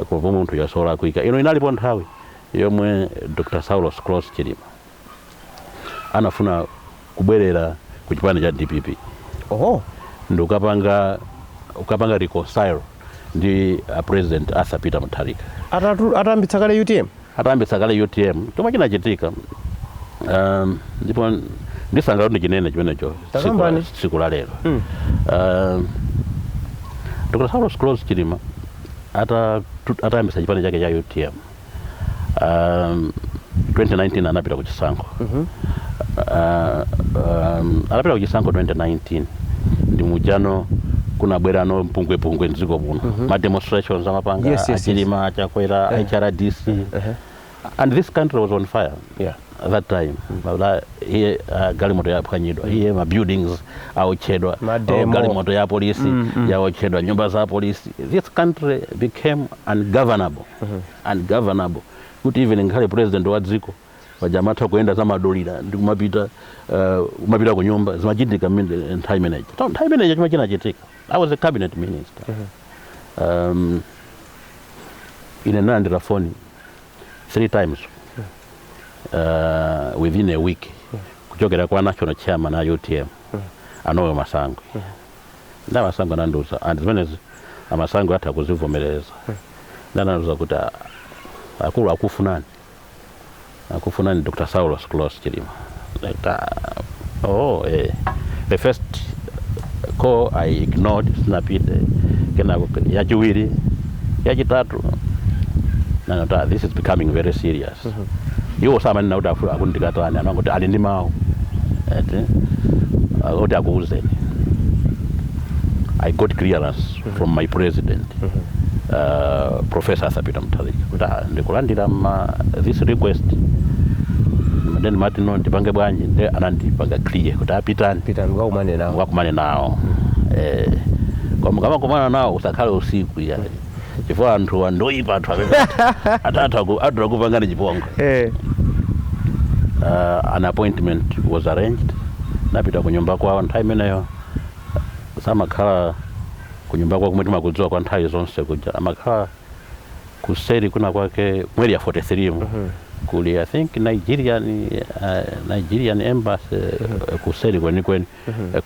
koma pomwe munthu solakwika. Ino inalipo nthawi yomwe Dr. Saulos Klaus Chilima anafuna kubwerera ku chipani cha DPP ndi ukapanga reconcile ndi President Arthur Peter Mutharika. Atayambitsa kale UTM? Atayambitsa kale UTM. Chomwe chinachitika, ndipo ndisangalala kuti chinene chimenecho Takambani. tsiku la lero. Dr. Saulos Klaus Chilima atayambitsa chipani chake cha UTM, 2019 anapita ku chisankho. Anapita ku chisankho 2019. Ndi mujano kunabwerano mpungwepungwe mdziko muno, ma demonstrations amapanga Achilima, Achakwera, HRDC, and this country was on fire at that time. Mabla, iye galimoto yaphwanyidwa, iye ma buildings aotchedwa, Mademo. Oh, galimoto ya polisi yaotchedwa, nyumba za polisi. This country became ungovernable, ungovernable, kuti even ngakhale president wa dziko pajamatha kuyenda zamadolira ndi kumapita kumapita ku nyumba. Zimachitika nthawi imeneyi. So, nthawi imeneyi chimwe chinachitika, I was a cabinet minister. Ine nalandira foni three times within a week kuchokera kwa national chairman a UTM, a Noel Masangwi. Ndi aMasangwi anandiuza, and zimenezi aMasangwi atha kuzivomereza, ndanandiuza kuti, "Ah, akulu akufunani, akufunani Dr. Saulos Klaus Chilima." Like, oh, eh. The first call I ignored, sinapite. Kenako yachiwiri, yachitatu, nanota this is becoming very serious. Iwo samanena kuti akundikatani, anangoti ali ndi mawu eti akuti akuuzeni. I got clearance from my president, Professor Arthur Peter Mutharika, kuti ndikulandira ma this request. Then mati, "No, ndipange bwanji?" Nde anandipanga clear kuti apitani. Pitani mukakumane nawo. Mukakumane nawo. Koma mukamakumana nawo usakhale usiku ya, chifukwa anthu andoyipa, anthu amene atatha atha kupangani chipongwe. An appointment was arranged, napita kunyumba kwawo. Nthawi imeneyo samakhala kunyumba kwawo kumwe timakudziwa kwa nthawi zonse kuja, amakhala kuseri kuna kwake mu Area 43 mu kuli, I think, Nigerian embassy, kuseri kwenikweni,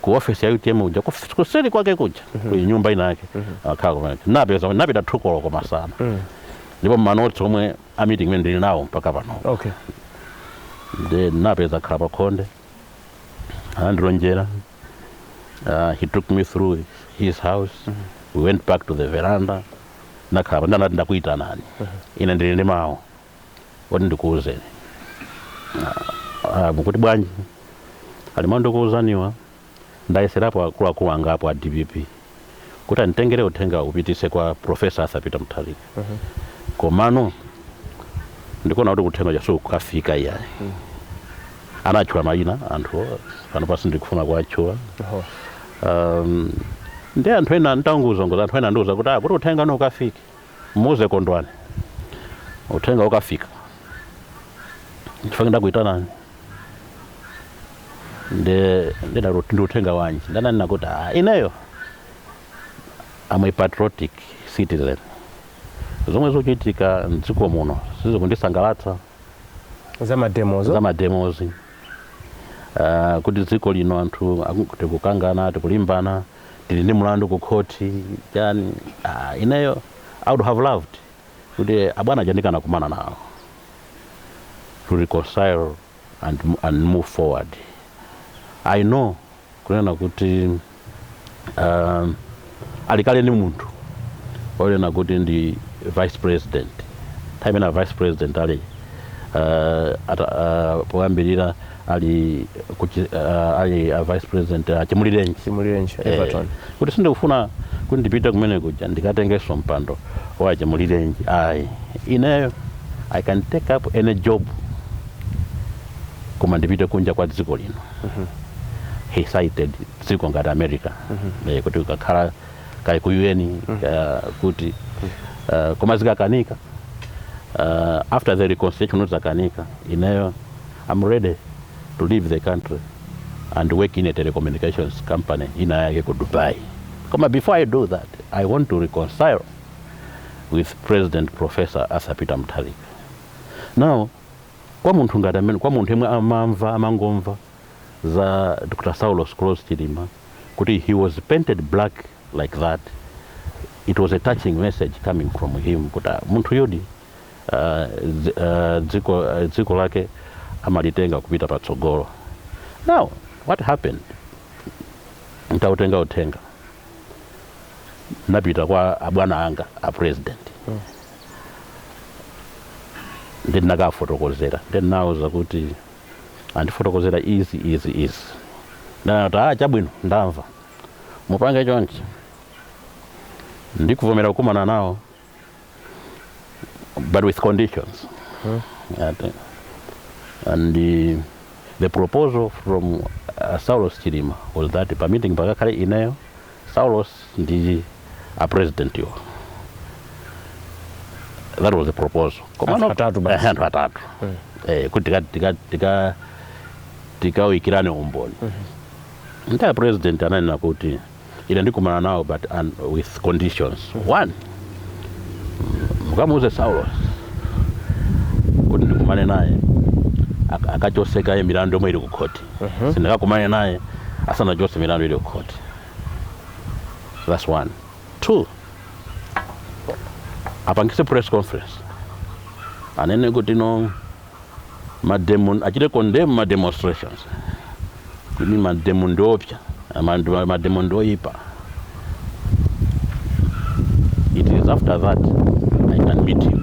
ku office ya UTM kuja, kuseri kwake kuja kuli nyumba ina yake, amakhala kumene. Napeza napita 2 koloko masana, ndipo ma notes omwe a meeting imene ndili nawo mpaka pano. Ndi napeza khala pakhonde, anandilonjera. He took me through his house. We went back to the veranda, nakhala. Ndanati, "Ndakuyitanani, ine ndili ndi mawu oti ndikuwuzeni." "Mukuti bwanji?" "Alima ndikuwuzaniwa, ndayeserapo akuluakulu angapo a DPP kuti anditengere uthenga upitise kwa Professor Arthur Peter Mutharika, komano ndikuona kuti kuthenga chaso kukafika iyayi." Anatchula mayina anthu, pano pasi ndikufuna kuatchula. Ndi anthu ena ntanguzongoza, anthu ena andiuza kuti kuti uthenga no ukafike, muze Kondwani, uthenga ukafika. Chifukwa ndakuitanani nde ndinati, "Ndi uthenga wanji?" Ndananena kuti, "Ineyo am a patriotic citizen. Zomwe zochitika mdziko muno sizikundisangalatsa." Za mademozo? Za mademozi, kuti dziko lino anthu tikukangana, tikulimbana, tili ndi mlandu ku khoti chani. Ineyo I would have loved kuti abwana chandikana kumana nawo to reconcile and move forward. I know kunena kuti alikale ndi munthu onena kuti ndi vice president. Nthawi imene vice president ali poyambirira ali ali a vice president Chimulirenji. Chimulirenji Everton. Kuti sindikufuna kuti ndipite kumene kuja ndikatengenso mpando wa Chimulirenji ayi. Ineyo I can take up any job, koma ndipite kunja kwa dziko lino." He cited dziko ngati America, kuti ukakhala kali ku UN, kuti koma zikakanika, after the reconciliation zakanika, ineyo I'm ready to leave the country and work in a telecommunications company ina yake ku Dubai. Koma before I do that, I want to reconcile with President Professor Arthur Peter Mutharika. Now kwa munthu ngati amene, kwa munthu yemwe amamva, amangomva za Dr. Saulos Klaus Chilima kuti he was painted black like that, it was a touching message coming from him kuti munthu yudi dziko lake amalitenga kupita patsogolo. Now what happened, ntautenga uthenga napita kwa abwana anga a president, ndinakafotokozera, ndinawuza kuti andifotokozera izi, izi, izi. Ndanati, "Ah, chabwino, ndamva." Mupange chonchi, ndikuvomera kukumana nawo, but with conditions. And the proposal from Saulos Chilima was that pa meeting pakakhale ineyo, Saulos ndi a president iwo. That was the proposal. Anthu atatu basi. Anthu atatu, kuti tikawikirane umboni. Nta president ananena kuti ine ndikumana nawo, but with conditions. One, mukamuuze Saulos kuti ndikumane naye akachoseka milandu yomwe ili ku khoti. Sindikakumane naye asanachose milandu ili ku khoti. That's one. Two, apangise press conference, anene kuti no mademo, achite condemn ma demonstrations, kuti mademo ndiopsa, mademo ndioipa. It is after that I can meet you.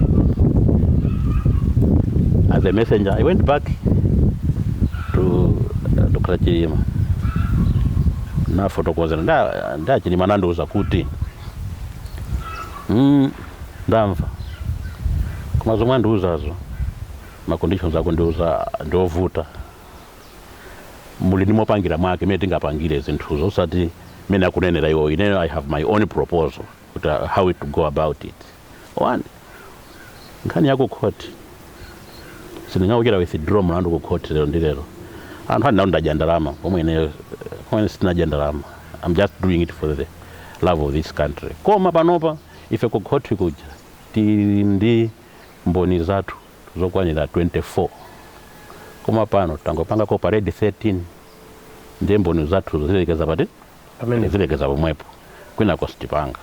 As a messenger, I went back to Dr. Chilima, nafotokozera. Nda Chilima nandiuza kuti, ndamva, koma zomwe andiuzazo, ma conditions akundiuza ndiovuta. Muli ndimopangira mwake mene tingapangire zinthuzo, osati mene akunenera iwo. Ineyo I have my own proposal kuti how to go about it. One, nkhani yako court, sindingawukira withdraw mlandu ku court lero ndi lero. Anthu andinawo ndadya ndalama, pomwe ineyo pomwe sitinadya ndalama. I'm just doing it for the love of this country. Koma panopa ife ku court kuja tili ndi mboni zathu zokwanira 24, koma pano tangopangako parade 13. Ndiye mboni zathu zilekeza pati? Pamene Zilekeza pomwepo, kwinako sitipanga.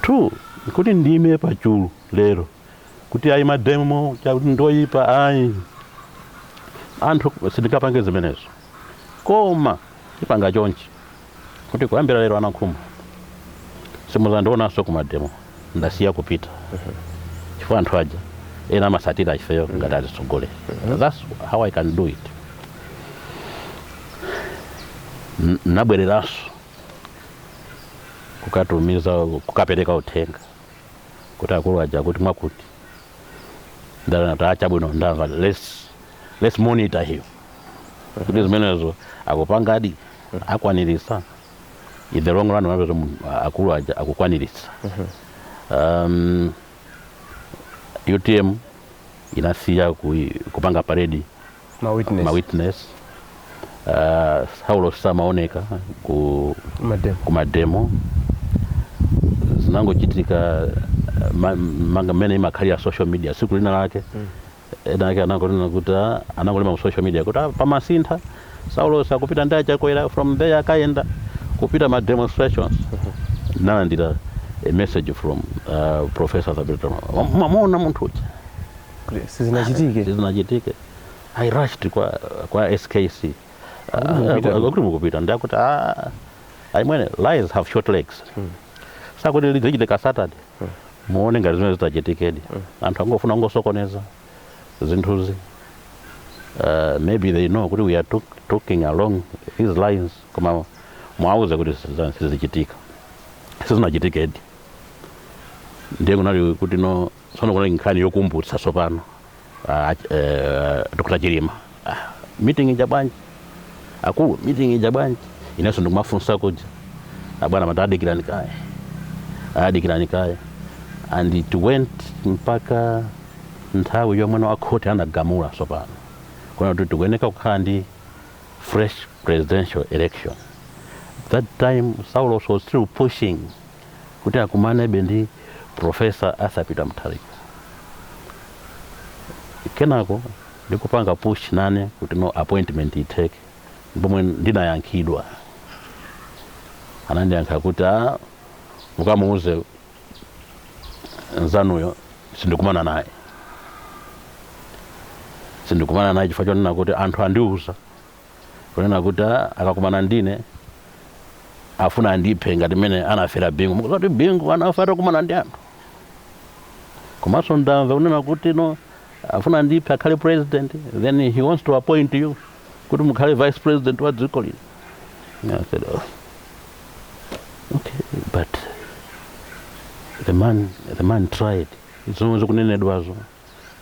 Two, kuti ndime pachulu lero kuti ayi, mademo chakuti ndoyipa, ayi, anthu sindingapange zimenezo. Koma ipanga chonchi, kuti kuyambira lero, anankhumwa, simuzandionanso kumademo. Ndasiya kupita chifukwa anthu aja ena amasatira ifeyo ngati atitsogolera. That's how I can do it. Nabwereranso kukatumiza, kukapereka uthenga kuti akulu aja kuti mwakuti ndalana chabwino, ndamva, let's monitor hiyo kuti zimenezo akupangadi, akwanirisa. In the long run, mapeza akulu aja akukwanirisa. UTM inasiya kupanga parade ma witness. Ma witness. Saulo samaoneka ku mademo. Ku mademo. Zinangochitika manga mmene imakhalira social media. Siku lina lake ena ake anangonena kuti anangolema mu social media kuti pamasintha Saulo sakupita ndi achakwera. From there akayenda kupita ma demonstrations. Nalandira a message from Professor Thabito, "Mwamuona munthu uja?" Kuti sizinachitike. Sizinachitike. I rushed kwa SKC. Akuti mukupita. Akuti mukupita. Ndakuti, "Ah, aimwene, lies have short legs." Sakuti lizichitika Saturday, muone ngati zimene zitachitikedi. Anthu angofuna kungosokoneza zinthuzi. Maybe they know kuti we are talking along these lines, koma mwauze kuti sizichitika. Sizinachitikedi. Ndiye kunali kuti no, tsono kunali nkhani yokumbutsa tsopano Dr. Chilima, meeting ija bwanji akulu, meeting ija bwanji? Inenso ndikumafunsa kuja, abwana mati adikirani kaye, adikirani kaye. And it went mpaka nthawi yomwe akhoti anagamula tsopano kuna kuti tikuyeneka kukhala ndi fresh presidential election. That time Saulos was still pushing kuti akumanebe ndi Professor Arthur Peter Mutharika. Kenako ndikupanga push nane kuti no, appointment itheke, pomwe ndinayankhidwa. Anandiyankha kuti, "Ah, mukamuuze nzanuyo sindikumana naye, sindikumana naye chifukwa chonena kuti anthu andiuza kunena kuti akakumana ndine afuna andiphe ngati mmene anafera Bingu. Mukuti Bingu anafa atakumana ndi anthu. Komanso ndamva kunena kuti no, afuna andiphe akhale president, then he wants to appoint you kuti mukhale vice president wa dziko lino." I said, "Oh." Okay, but the man tried. Zomwe zikunenedwazo,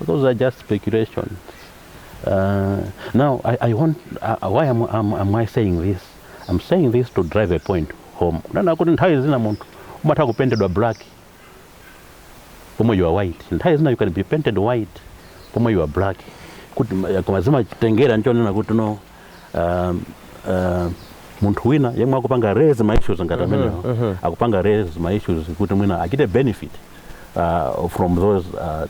those are just speculations. Now I want why am I saying this? I'm saying this to drive a point home, kunena kuti nthawi zina munthu umatha kupentedwa black pomwe you are white. Nthawi zina you can be painted white pomwe you are black. Kuti koma zimachitengera nchonena kuti no, munthu wina yemwe akupanga raise ma issues ngati amenewo, akupanga raise ma issues kuti mwina achite benefit from those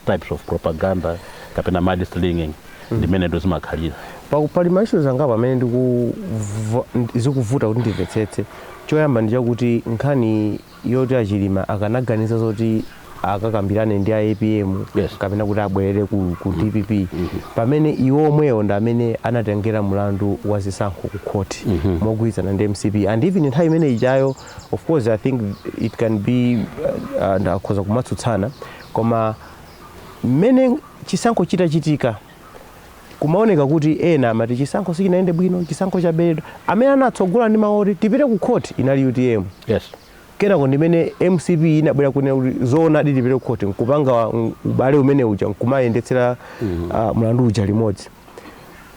types of propaganda kapena mudslinging, ndimene ndo zimakhalira. Pali ma issues angapo amene zikuvuta kuti ndimvetsetse. Choyamba ndi chakuti nkhani yoti aChilima akanaganiza zoti akakambirane ndi a APM kapena kuti abwerere ku DPP, pamene iwo omwewo ndi amene anatengera mlandu wa zisankho ku khoti mogwirizana ndi MCP. And even nthawi imene ijayo, of course I think it can be ndakhoza kumatsutsana, koma mmene chisankho chitachitika, kumaoneka kuti ena amati chisankho sichinayende bwino, chisankho chaberedwa. Amene anatsogola ndi mawu oti tipite ku khoti inali UTM. Kenako ndimene MCP inabwera kunena kuti zoona tipite ku khoti, nkupanga ubale umene uja, nkumayendetsera mlandu uja limodzi.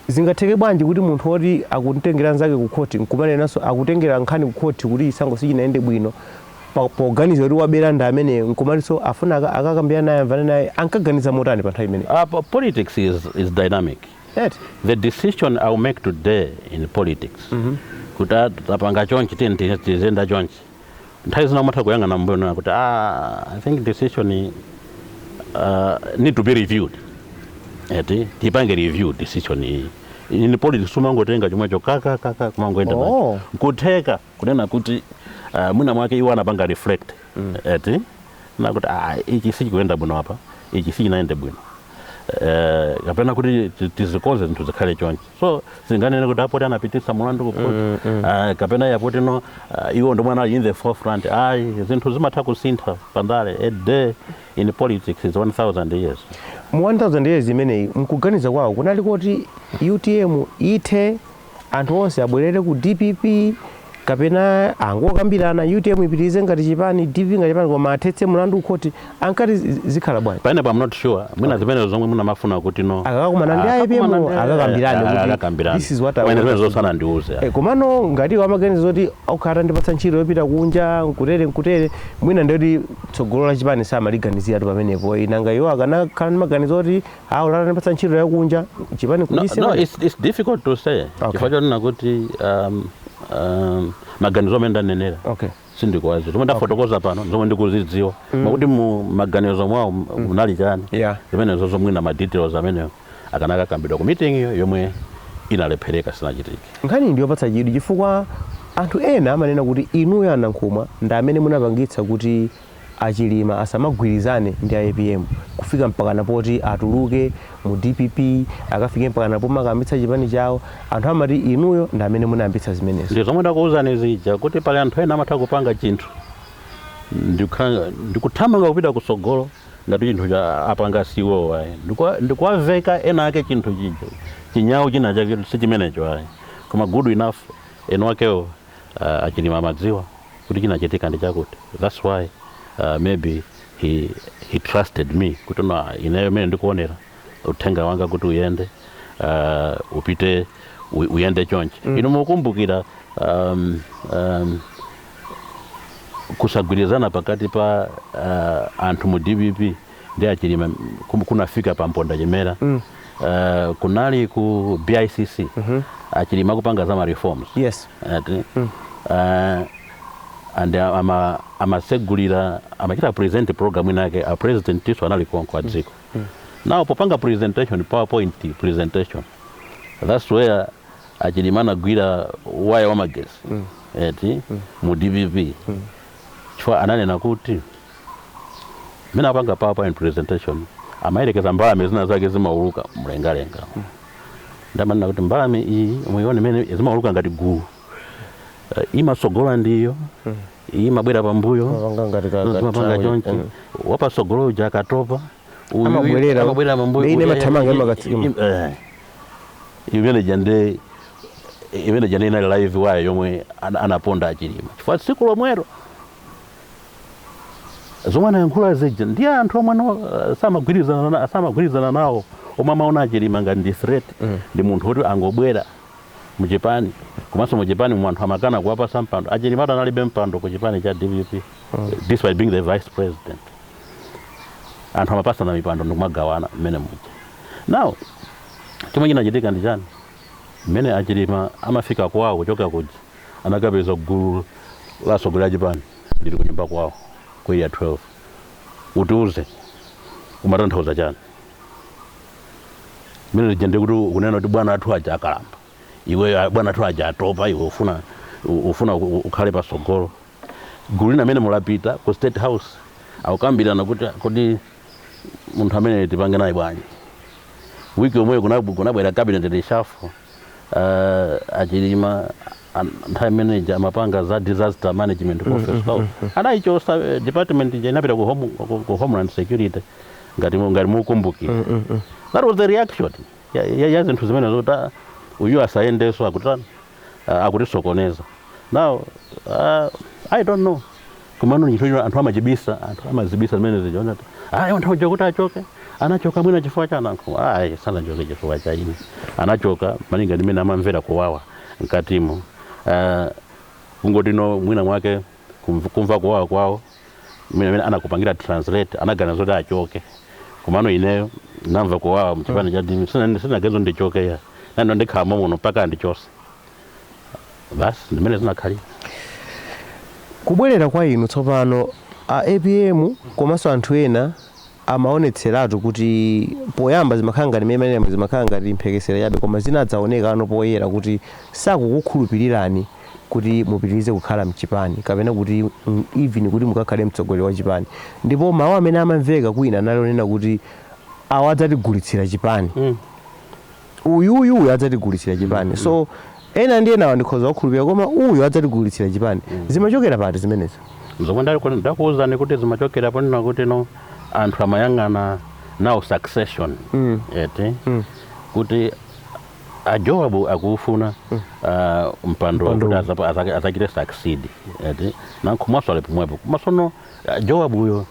Zingatheke bwanji kuti munthu woti akutengera nzake ku khoti, nkumanenanso akutengera nkhani ku khoti kuti chisankho sichinayende bwino, poganiza kuti wabera ndi amene, nkumatinso afuna akakambirana naye, amvane naye? Ankaganiza motani pa nthawi imeneyi? Politics is dynamic. Eti. The decision I'll make today in politics, kuti tapanga chonchi, tiyeni tizenda chonchi, nthawi zina umatha kuyang'ana mbuyo nona kuti, ah, I think decision need to be reviewed, eti, tipange review decision iyi. In politics umangotenga chomwecho kaka kaka kumangoenda nacho. Nkutheka kunena kuti mwina mwake iwo anapanga reflect, eti, nakuti, ah, ichi sichikuyenda bwino apa, ichi sichinayende bwino, kapena kuti tizikonze zinthu zikhale chonchi. So singanene kuti apoti anapitisa mulandu ku court, kapena yapoti no, iwo ndomwe anali in the forefront. Ayi, zinthu zimatha kusintha pandale. A day in politics is 1000 years. Mu 1000 years imeneyi, mkuganiza kwawo kunali kuti UTM ithe, anthu onse abwerere ku DPP, kapena angokambirana, UTM ipitirize ngati chipani, DPP ngati chipani, koma athetse mlandu kukhoti? Ankati zikhala bwanji? Pamenepo I'm not sure. Mwina zimene zomwe munamafuna kuti no, Akakumana ndi akakumana APM, akakambirane kuti akakambirane. this is what I Mwina want. zimene zosanandiuze. Komano ngati amaganiza zoti okhala ndipatsa ntchito yopita kunja, nkutere nkutere, mwina ndiyoti tsogolo la chipani samaliganiziratu pamenepo. Inanga iwo akanakhala ndi maganizo oti awo latandipatsa ntchito yakunja, chipani No, kuchisiya? no, it's difficult to say, chifukwa chonena kuti maganizo amene ndanenera sindikuwaziwa. Zomwe ndafotokoza pano zomwe ndikuzidziwa, makuti mu maganizo mwawo munali chani, zimenezo zomwe na ma details amenewo akanakakambidwa ku meeting iyo yomwe inalephereka, sinachitike. Nkhani ndiyopatsa chidwi chifukwa anthu ena amanena kuti inuyo aNankhumwa ndi amene munapangitsa kuti aChilima asamagwirizane ndi a APM, kufika mpakana poti atuluke mu DPP, akafike mpakana pomakambitsa chipani chawo. Anthu amati inuyo ndi amene munayambitsa zimenezo. Ndi zomwe ndakuwuzani zija kuti pali anthu ena amatha kupanga chinthu ndikuthamanga kupita kusogolo ngati chinthu cha apanga siwo ayi. Ndikuwaveka ena ake chinthu chijo, chinyawu china chake si chimenecho ayi. Koma good enough, eno akewo aChilima amadziwa kuti chinachitika ndi chakuti. That's why maybe he trusted me kuti no, ineyo mene ndikuonera uthenga wanga kuti uyende, upite uyende chonchi. Inu mukumbukira kusagwirizana pakati pa anthu mu DPP ndi aChilima kunafika pa mponda chimera. Kunali ku BICC, aChilima kupanga za ma reforms. Ati, and ama amasegulira, amachita present program inake, a president iso anali konko a dziko. Now popanga presentation, PowerPoint presentation, that's where aChilima anagwira waya wa magesi, eti, mu DPP, chifukwa ananena kuti mene apanga PowerPoint presentation amayerekeza mbalame zina zake zimauluka mlengalenga. Ndamanena kuti mbalame iyi muione imene zimauluka ngati gulu, imasogola ndiyo, iyi imabwera pambuyo. Mapanga ngati zimapanga chonchi. Wapasogolo uja akatopa, Amabwerera. Amabwerera pambuyo. Ine imathamanga, imakatsika. Imene jande inali live wire yomwe anaponda aChilima, chifukwa tsiku lomwelo Zomwe anayankhula zija ndi anthu omwe samagwirizana nawo, omwe amaona aChilima ngati ndi threat, ndi munthu woti angobwera muchipani. Komanso muchipani mu anthu amakana kuwapasa mpando. AChilima analibe mpando ku chipani cha DPP despite being the vice president. Anthu amapasana mipando ndikumagawana mmene muja. Now chomwe chinachitika ndi chani? Mmene aChilima amafika kwawo kuchoka kuja, anakapeza gulu la atsogoleri a chipani lili kunyumba kwawo ku Area 12. "Utiuze, umatanthauza chani mmene lija?" Ndikuti kunena kuti bwana athu aja akalamba, iwe bwana athu aja atopa, iwe ufuna ukhale pasogolo. Gulu lina amene mulapita ku State House, akukambirana kuti munthu amene tipange naye bwanji. Wiki yomweyo kunabwera cabinet reshuffle. AChilima nthawi imeneja amapanga za disaster management office mm, anayichosa department ija, inapita ku Homeland Security, ngati mukumbukira. That was the reaction ya zinthu zimene zoti uyu asayendeso, akutani, akutisokoneza. Now I don't know, komano chinthu icho anthu amachibisa, anthu amazibisa zimene zijaona. Ayi, anthu aja kuti achoke, anachoka mwina chifukwa cha Nankhumwa. Ayi, sanachoke chifukwa cha ine. Anachoka malinga ndimene amamvera kuwawa mkatimo. Kungoti no, mwina mwake kumva kuwawa kwawo mwina amene anakupangira translate, anaganiza zoti achoke. Komano ineyo namva kuwawa mchipani cha DPP, sinaganiza ndichoke ya nando, ndikhala muno mpaka andichose basi. Ndimene zinakhalira. Kubwerera kwa inu tsopano, a APM komanso anthu ena amaonetseratu kuti poyamba zimakhala ngati mmene zimakhala ngati mphekesera chabe, koma zinadzaoneka ano poyera kuti sakukukhulupirirani kuti mupitirize kukhala mchipani kapena kuti even kuti mukakhale mtsogoleri wa chipani. Ndipo mawu amene amamveka kwina anali onena kuti awa adzatigulitsira chipani, uyuyu uyu adzatigulitsira chipani. So ena ndi enawa ndikhoza kukhulupirira, koma uyu adzatigulitsira chipani. Zimachokera pati zimenezo? Zomwe ndakuwuzani kuti zimachokera ponena kuti no, anthu amayang'ana now succession, eti, kuti aJoabu akufuna mpando Mpando. kuti azachite succeed, eti, Nankhumwaso ali pomwepo. Koma sono Joabu uyo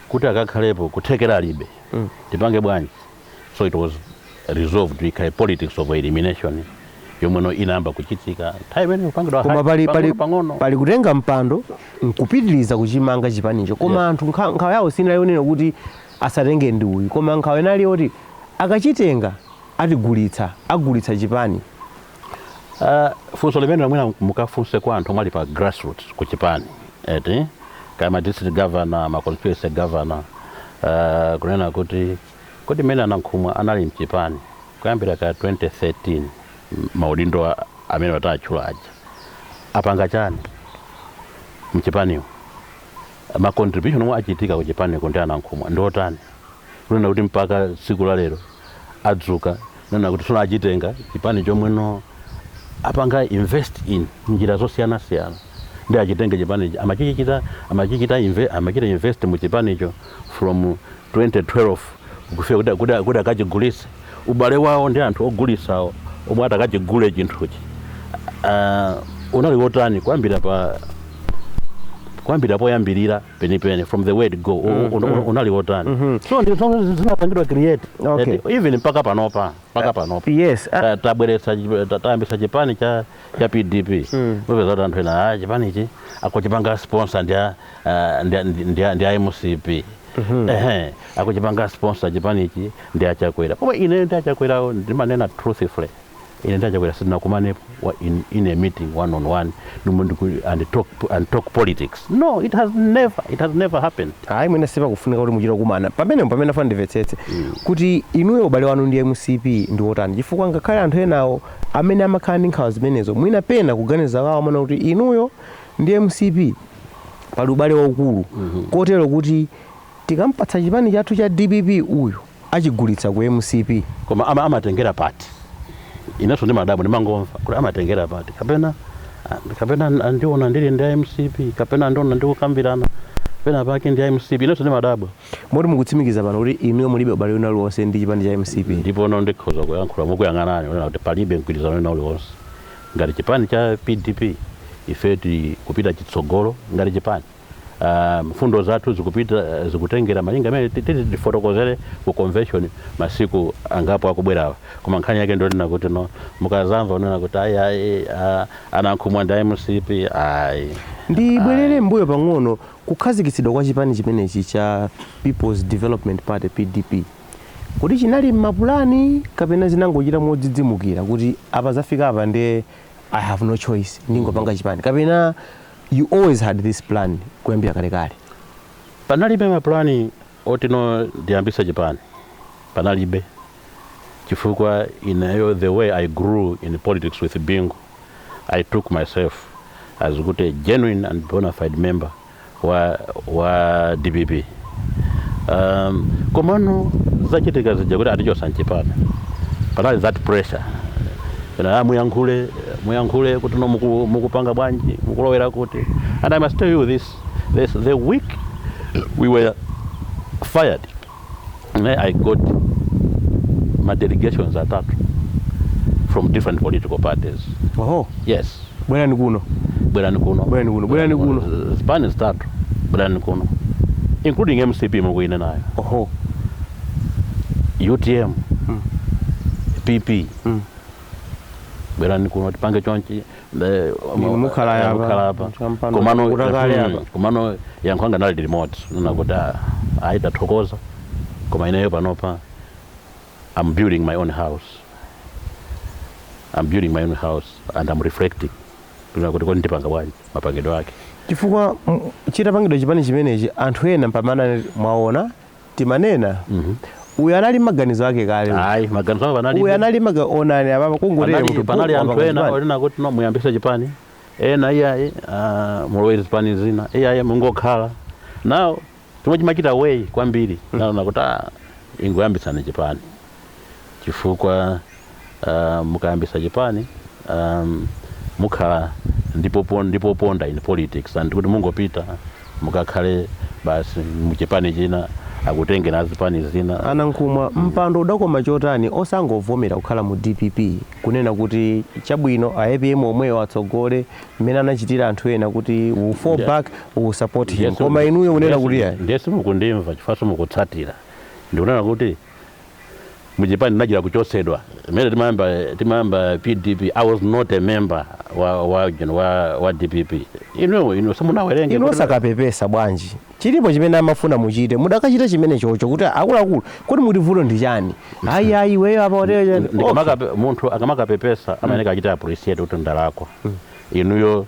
kuti akakhalepo kuthekera alibe, tipange bwanji? So it was resolved ikhale politics of elimination, yomweno inayamba kuchitika nthawi imene kupangidwa Koma pali pang'ono. Pali kutenga mpando nkupitiriza kuchimanga chipanicho, koma anthu nkhawa yawo sinali kuti asatenge ndi uyu, koma nkhawa inali yoti akachitenga atigulitsa, agulitsa chipani. Funso limene mwina mukafunse kwa anthu omwe ali pa grassroots ku chipani, eti, kaya ma district governor, ma constituency governor, kunena kuti kodi mmene aNankhumwa anali mchipani kuyambira ka 2013, maudindo amene watatchula aja apanga chani mchipaniwo? Ma contribution omwe achitika ku chipaniko ndi aNankhumwa ndi otani, kunena kuti mpaka tsiku la lero adzuka nena kuti sono achitenga chipani chomweno apanga invest in njira zosiyanasiyana ndi achitenge chipanicho amachita invest mu chipanicho from 2012 kufika kuti akachigulise? Ubale wawo ndi anthu ogulisawo omwe atakachigule chinthuchi unali wotani kuyambira poyambirira penipeni, from the word go, unali wotani? So ndi zomwe zinapangidwa create. Even mpaka panopa, mpaka panopa tabweretsa, tayambisa chipani cha PDP, mupeza kuti anthu ena, ah, chipanichi akuchipanga sponsor ndi a MCP, ehe, akuchipanga sponsor chipanichi ndi aChakwera. Koma ine ndi aChakwerawo, ndimanena truthfully, ine ndi aChakwera sindinakumanepo in a meeting one on one and talk politics. No, it has never happened. Ayi, mwina sipakufunika kuti muchite kumana pamene pamene afuna ndimvetsetse kuti inuyo ubale wanu ndi MCP ndi wotani, chifukwa ngakhale anthu enawo amene amakhala ndi nkhawa zimenezo, mwina pena kuganiza kwawo amaona kuti inuyo ndi MCP pali ubale waukulu, kotero kuti tikampatsa chipani chathu cha DPP uyu achigulitsa ku MCP. Koma amatengera pati? Inenso ndimadabwa, ndimangomva kuti amatengera pati, kapena andiona ndili ndi MCP, kapena andiona ndikukambirana pena pake ndi MCP. Inenso ndimadabwa. Moti mukutsimikiza pano kuti inuyo mulibe ubale wina uliwonse ndi chipani cha MCP? Ndipo no, ndikhoza kuyankhula mukuyang'anani kunena kuti palibe mgwirizano wina uliwonse. Ngati chipani cha PDP, ife tili kupita chitsogolo ngati chipani. Mfundo zathu zikupita, zikutengera malinga amene titi tifotokozere ku convention masiku angapo akubwerawa. Koma nkhani yake ndonena kuti no, mukazamva unena kuti ayi, ayi, anankhumwa ndi MCP, ayi. Ndibwerere mbuyo pang'ono. Kukhazikitsidwa kwa chipani chimenechi cha People's Development Party, PDP, kuti chinali m'mapulani kapena zinangochita modzidzimukira kuti apa zafika apa, ndiye I have no choice, ndingopanga chipani, kapena you always had this plan kuyambira kalekale? Panalibe mapulani oti no, ndiyambise chipani, panalibe, chifukwa ineyo, the way I grew in politics with Bingu, I took myself as kuti a genuine and bona fide member wa DPP. Komano zachitika zija kuti atichosa mchipani, panali that pressure ena, muyankhule, muyankhule kuti no, mukupanga bwanji, mukulowera kuti. And I must tell you this, the week we were fired, I got my delegations atatu from different political parties. Oho. Yes. Bwerani kuno. Bwerani kuno. Bwerani kuno, bwerani kuno. Zipani zitatu, bwerani kuno, including MCP mukuine nayo. Oho. UTM, PP, bwerani kuno tipange chonchi. Inu mukhala apa, mukhala apa. Champano, Komano kutakale apa. Komano yankho anga nali limodzi, nena kuti ayi, tathokoza, koma ineyo panopa I'm building my own house. I'm building my own house and I'm reflecting kunena kuti kodi ndipanga bwanji, mapangidwe ake. Chifukwa chitapangidwa chipani chimenechi, anthu ena mpamana mwaona timanena, uyu anali maganizo ake kale. Ayi, maganizo anga panalibe. Uyu anali maga, onani apapa kungotere Panali munthu panali bu- anthu wapanga ena chipani. onena kuti no, muyambise chipani, ena iyayi, mulowere zipani zina, iyayi, mungokhala. Now chomwe chimachita weigh kwambiri, naona kuti ingoyambitsani chipani, chifukwa mukayambisa chipani mukhala ndipo ponda in politics, and kuti mungopita mukakhale basi muchipani china, akutengera zipani zina. Anankhumwa, mpando udakoma chotani osangovomera kukhala mu DPP, kunena kuti chabwino, a APM omweyo atsogole, mmene anachitira anthu ena kuti we fall back, we will support him? Koma inuyo kunena kuti ayi. Ndiye simukundimva chifukwa simukutsatira. Ndikunena kuti muchipani ndinachita kuchosedwa. Imene timayamba PDP, I was not a member wa DPP. Inu simunawerenge. Inu osakapepesa bwanji? Chilipo chimene amafuna muchite, mudakachita chimene chocho kuti akuluakulu, kuti muti vuto ndi chani? Ayi, ayi, iweyo apa otero. Munthu akamakapepesa amayeneka achite appreciate kuti ndalakwa. Inuyo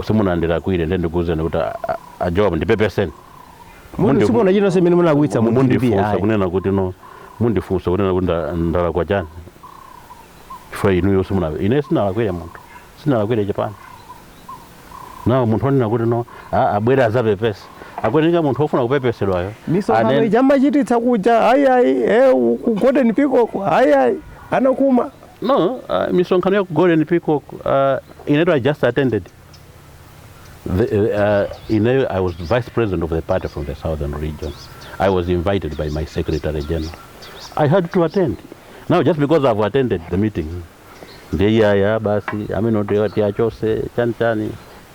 simunandilakwire, ndiye ndikuwuzeni kuti a Joab, ndipepeseni. Munthu simuona chinonse imene munakwitsa mu DPP. Mundifunsa Ayi. kunena kuti no, mundifunsa kunena kuti ndalakwa chani, chifukwa inuyo simuna, ine sinalakwire munthu, sinalakwire chipani. Nawo munthu onena kuti no, abwere azapepesa, akwenika munthu ofuna kupepesedwayo. Misonkhano Anene- ija amachititsa kuja, ayi, ayi, ku Golden Peacock, ayi, ayi, anakuma. No, misonkhano ya ku Golden Peacock, ineto I just attended. Ineyo, I was vice president of the party from the southern region. I was invited by my secretary general. I had to attend. Now, just because I've attended the meeting, ndiyaya basi amene tiachose chani chani,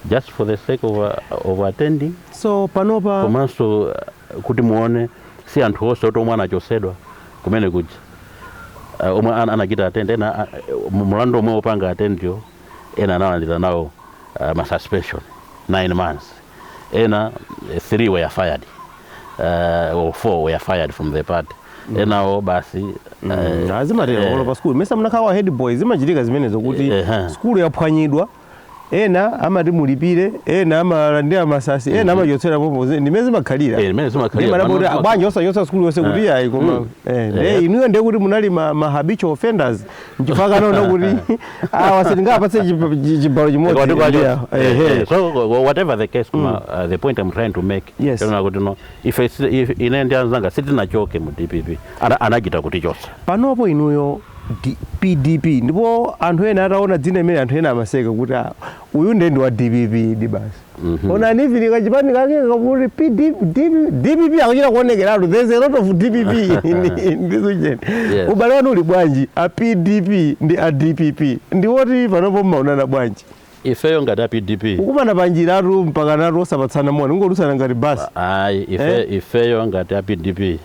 just for the sake of attending. So panopa Komanso kuti muone, si anthu onse oti omwe anachosedwa kumene kuja omwe anachita attend. Ena mulandu omwe opanga attendiyo, ena analandira nawo ma suspension 9 months, ena three were fired or four were fired from the party, enawo basi. Azimatero polo pa skulu mesa munakhala wa head boy, zimachitika zimenezo kuti skulu yaphwanyidwa, ena amati mulipire, ena amalandira masasi, ena amachotsera popo, ndimene zimakhalira. Imene zimakhalira. Ndimene kuti bwanji osachotsa skulu yonse kuti ayi, koma nde inuyo ndiye kuti munali ma habitual offenders, nchifukwa kanaona kuti awa sitingapatse chibalo chimodzi. Ehe. So whatever the case, kuma, the point I'm trying to make, yonena kuti no, if ine ndi anzanga sitinachoke mu DPP, anachita kutichotsa. Panopo inuyo PDP, ndipo anthu ena ataona dzina imene, anthu ena amaseka kuti ah, uyu ndiye ndi wa DPP ndi basi. Onani even kachipani kake kakuti DPP, akuchita kuonekeratu there's a lot of DPP in this region. Ubale wanu uli bwanji a PDP ndi a DPP? Ndiwoti panopo mmaonana bwanji? Ifeyo ngati a PDP, Kukumana panjiratu mpaka natu osapatsana moni, ungolusana ngati basi. Ayi, ife, ifeyo ngati a PDP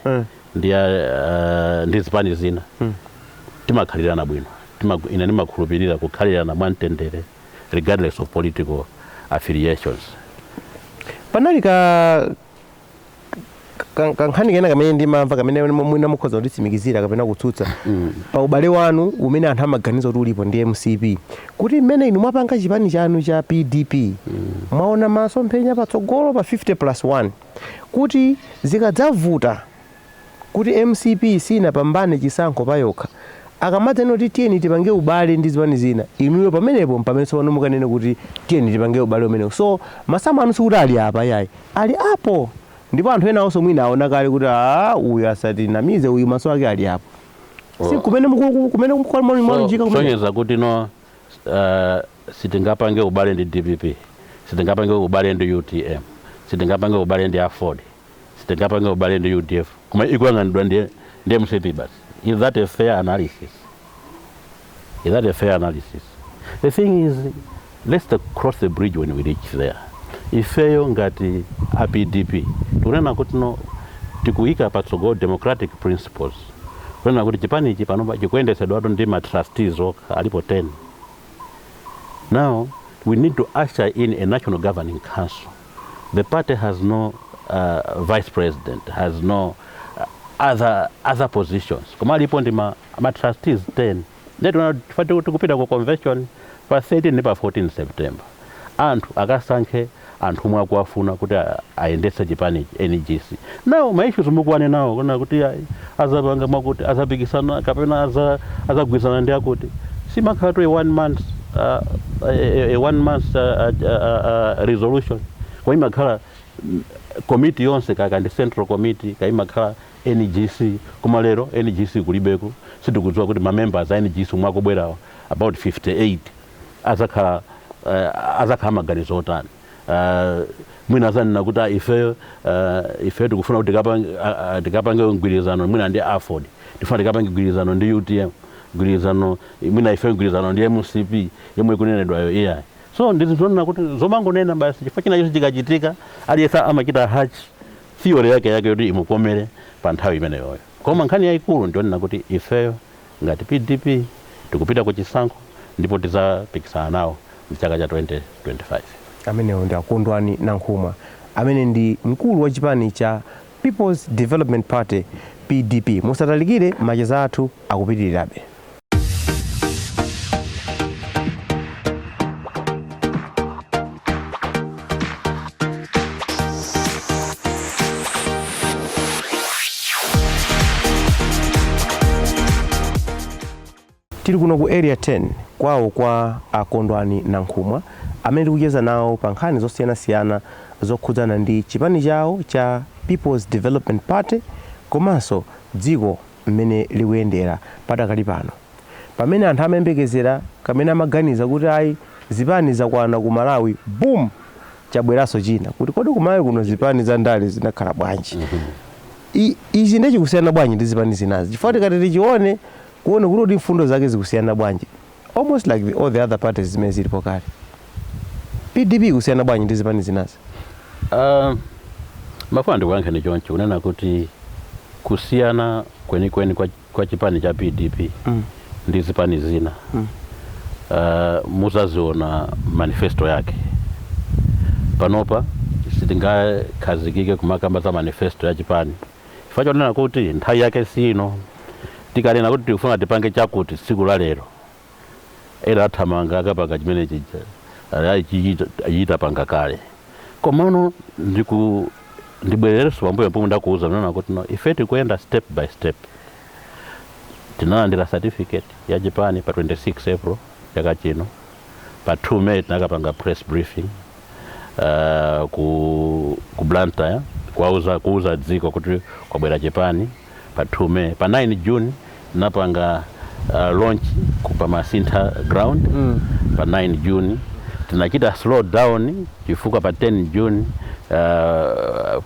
ndi zipani zina timakhalirana bwino. Ine ndimakhulupirira kukhalirana mwamtendere regardless of political affiliations. Panali ka kankhani kena kamene ndimamva, kamene mwina mukhoza kunditsimikizira kapena kutsutsa, pa ubale wanu umene anthu amaganiza kuti ulipo ndi MCP, kuti mmene inu mwapanga chipani chanu cha PDP, mwaona masomphenya patsogolo pa 50 plus 1, kuti zikadzavuta kuti MCP sinapambane chisankho payokha, akamadzanena kuti tiyeni tipange ubale ndi zipani zina, inuyo pamenepo mpamene tsopano mukanene kuti tiyeni tipange ubale umenewo. So masamu anu sikuti ali apa, yayi, ali apo. Ndipo anthu ena awonso mwina aona kale kuti a uyu asatinamize, uyu maso ake ali apo. Si kumene kumene mwalunjika kumene? Sonyeza kuti no, sitingapange ubale ndi DPP, sitingapange ubale ndi UTM, sitingapange ubale ndi AFORD, sitingapange ubale ndi UDF, koma ikuyang'anidwa ndi MCP basi. Is that a fair analysis? Is that a fair analysis? The thing is, let's cross the bridge when we reach there. Ifeyo ngati a PDP tikunena kuti no, tikuyika patsogolo democratic principles, kunena kuti chipanichi panopa chikuyendetsedwatu ndi ma trustees okha, alipo 10. Now we need to usher in a national governing council. The party has no vice president, has no other positions, koma alipo ndi ma trustees 10. Ndetuna tikupita ku convention pa 13 ndi pa 14 September, anthu akasankhe anthu omwe akuwafuna kuti ayendetse chipanichi, NGC. Now ma issues mukuwane nawo kuna kuti ayi, azapanga mwakuti azapikisana kapena azagwirizana ndi akuti, simakhala to a 1 month resolution, kwa imakhala committee yonse, kaka ndi central committee, kaimakhala NGC. Koma lero NGC kulibeko. Sitikudziwa kuti ma members a NGC omwe akubwerawo, about 58, azakhala maganizo otani. Mwina azanena kuti ifeyo ifeyo tikufuna kuti tikapange mgwirizano mwina ndi AFORD, tifuna tikapange mgwirizano ndi UTM, mgwirizano mwina ifeyo mgwirizano ndi MCP yomwe ikunenedwayo, iyayi. So ndizizonena kuti zomangonena basi, chifukwa china chonse chikachitika aliyense amachita hatch theory yake yake yoti imukomere pa nthawi imeneyoyo. Koma nkhani yayikulu ndionena kuti ifeyo ngati PDP tikupita ku chisankho ndipo tidzapikisana nawo mchaka cha 2025. Amenewo ndi Akondwani Nankhumwa, amene ndi mkulu wa chipani cha People's Development Party, PDP. Musatalikire, macheza athu akupitirirabe. Tili kuno ku Area 10, kwawo kwa Akondwani Nankhumwa, amene tikucheza nawo pa nkhani zosiyanasiyana zokhudzana ndi chipani chawo cha People's Development Party, komanso dziko mmene likuyendera padakali pano, pamene anthu amayembekezera kamene amaganiza kuti ayi, zipani zakwana ku Malawi, boom, chabweranso china. Kuti kodi ku Malawi kuno zipani za ndale zinakhala bwanji? Ichi ndiye chikusiyana bwanji ndi zipani zinazi? Chifukwa tikati tichione, kuone kuti mfundo zake zikusiyana bwanji, almost like all the other parties zimene zilipo kale, PDP ikusiyana bwanji ndi zipani zinazi? Mafuna ndikuyankheni choncho, kunena kuti kusiyana kwenikweni kwa chipani cha PDP ndi zipani zina, muzaziona manifesto yake. Panopa sitingakhazikike kumakamba za manifesto ya chipani, chifukwa chonena kuti nthawi yake sino. Tikanena kuti tikufuna tipange chakuti tsiku la lero, ena athamanga akapanga chimene chija achita panga kale. Komano ndibwererenso pambuyo pomwe ndakuuza nena kuti no, ife tikuyenda step by step. Tinalandira certificate ya chipani pa 26 April chaka chino. Pa 2 May tinakapanga press briefing ku Blantyre, kuuza dziko kuti kwabwera chipani pa 2 May. Pa 9 June tinapanga launch ku pa Masintha ground. Pa 9 June tinachita slow down chifukwa pa 10 June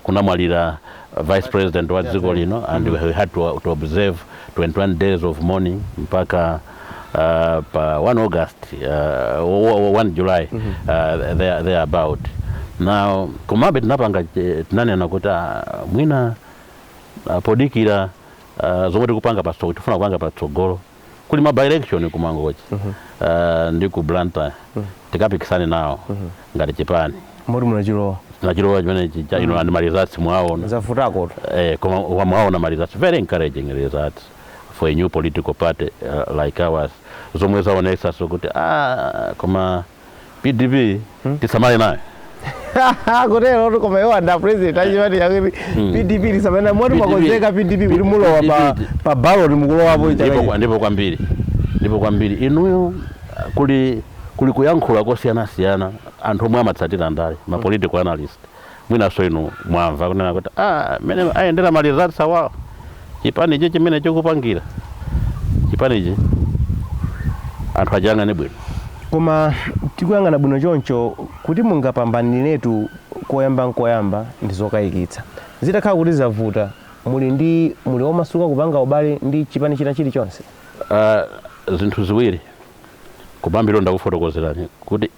kunamwalira vice president wa dziko lino, and we had to observe 21 days of mourning mpaka Pa 1 August, 1 July, there about. Now komabe tinapanga, tinanena kuti mwina podikira zomwe tikupanga patsogolo, tifuna kupanga patsogolo, kuli ma by-election ku Mangochi ndi ku Blantyre, tikapikisane nawo ngati chipani. Moti munachilowa? Tinachilowa chimenechi cha ino, and ma results mwaona. Zavutako. Koma mwaona ma results, very encouraging results for a new political party like ours, zomwe zaonesa so kuti koma PDP tisamale nayo. Kutero, koma iwo anda president achipani chakuti PDP lisamene moti PDP mwakonzeka PDP kuti mulowa pa PDP. pa ballot, mukulowapo chaka Ndipo kwambiri, ndipo kwambiri. Inuyo, kuli kuyankhula kosiyanasiyana, anthu omwe amatsatira ndale, ma political analyst, mwinaso inu mwamva kunena kuti mene ayendera ma results awawo, chipani ichi chimene chikupangira chipanichi, anthu achiyang'ane bwino. Koma tikuyang'ana bwino choncho, kuti mungapambaniretu koyamba nkoyamba ndi zokayikitsa. Zitakhala kuti zavuta, muli omasuka kupanga ubale ndi chipani china chilichonse? Zinthu ziwiri. Kupambiro ndakufotokozerani kuti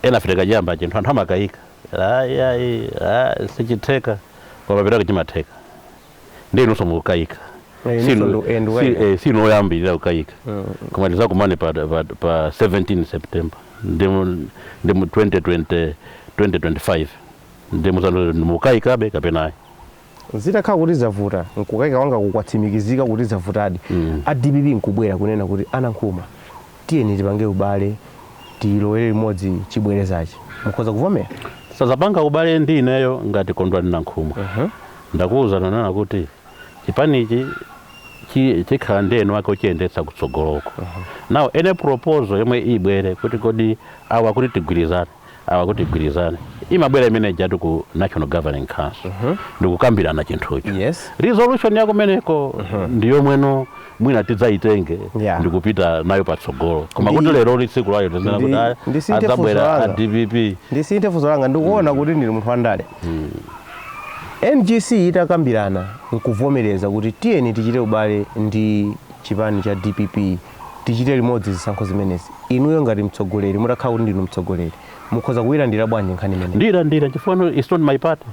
ena fika chiyamba chinthu, anthu amakayika, ayi ayi, sichitheka, koma pitako chimatheka. Ndi inunso mukukayika. Eh, inunso ndikukayika. Sinu oyambirira kukayika, koma tizakumane pa 17 September ndimu 2020 2025, ndi mukayikabe kapena ayi. Zitakhala kuti zavuta, nkukayika kwanga kukwatsimikizika kuti zavutadi, a DPP nkubwera kunena kuti, "Anankhuma, tiyeni tipange ubale, tilowere limodzi chibwerezachi," mukhoza kuvomera? Sazapanga ubale ndi ineyo ngati Kondwani Nankhumwa. Ndakuwuza nonena kuti chipanichi chikhala ndi eni ake ochiyendetsa kutsogoloko. Now ene proposal yomwe ibwere kuti kodi awa kuti tigwirizane, awa kuti tigwirizane, imabwera imene jatu ku National Governing Council ndikukambirana chinthucho. Resolution yakumeneko ndiyomweno mwina tidzayitenge ndikupita nayo patsogolo. Koma kuti lero tsiku layo tizinena kuti Ndisinthe adzabwera funso a langa. DPP. Ndisinthe funso langa. Ndikuona kuti ndili munthu wandale. NGC itakambirana nkuvomereza kuti tiyeni tichite ubale ndi chipani cha DPP, tichite limodzi zisankho zimenezi, inuyo ngati mtsogoleri, mutakhala kuti ndinu mtsogoleri, mukhoza kuyilandira bwanji nkhani imeneyi? Ndiyilandira chifukwa no, it's not my party,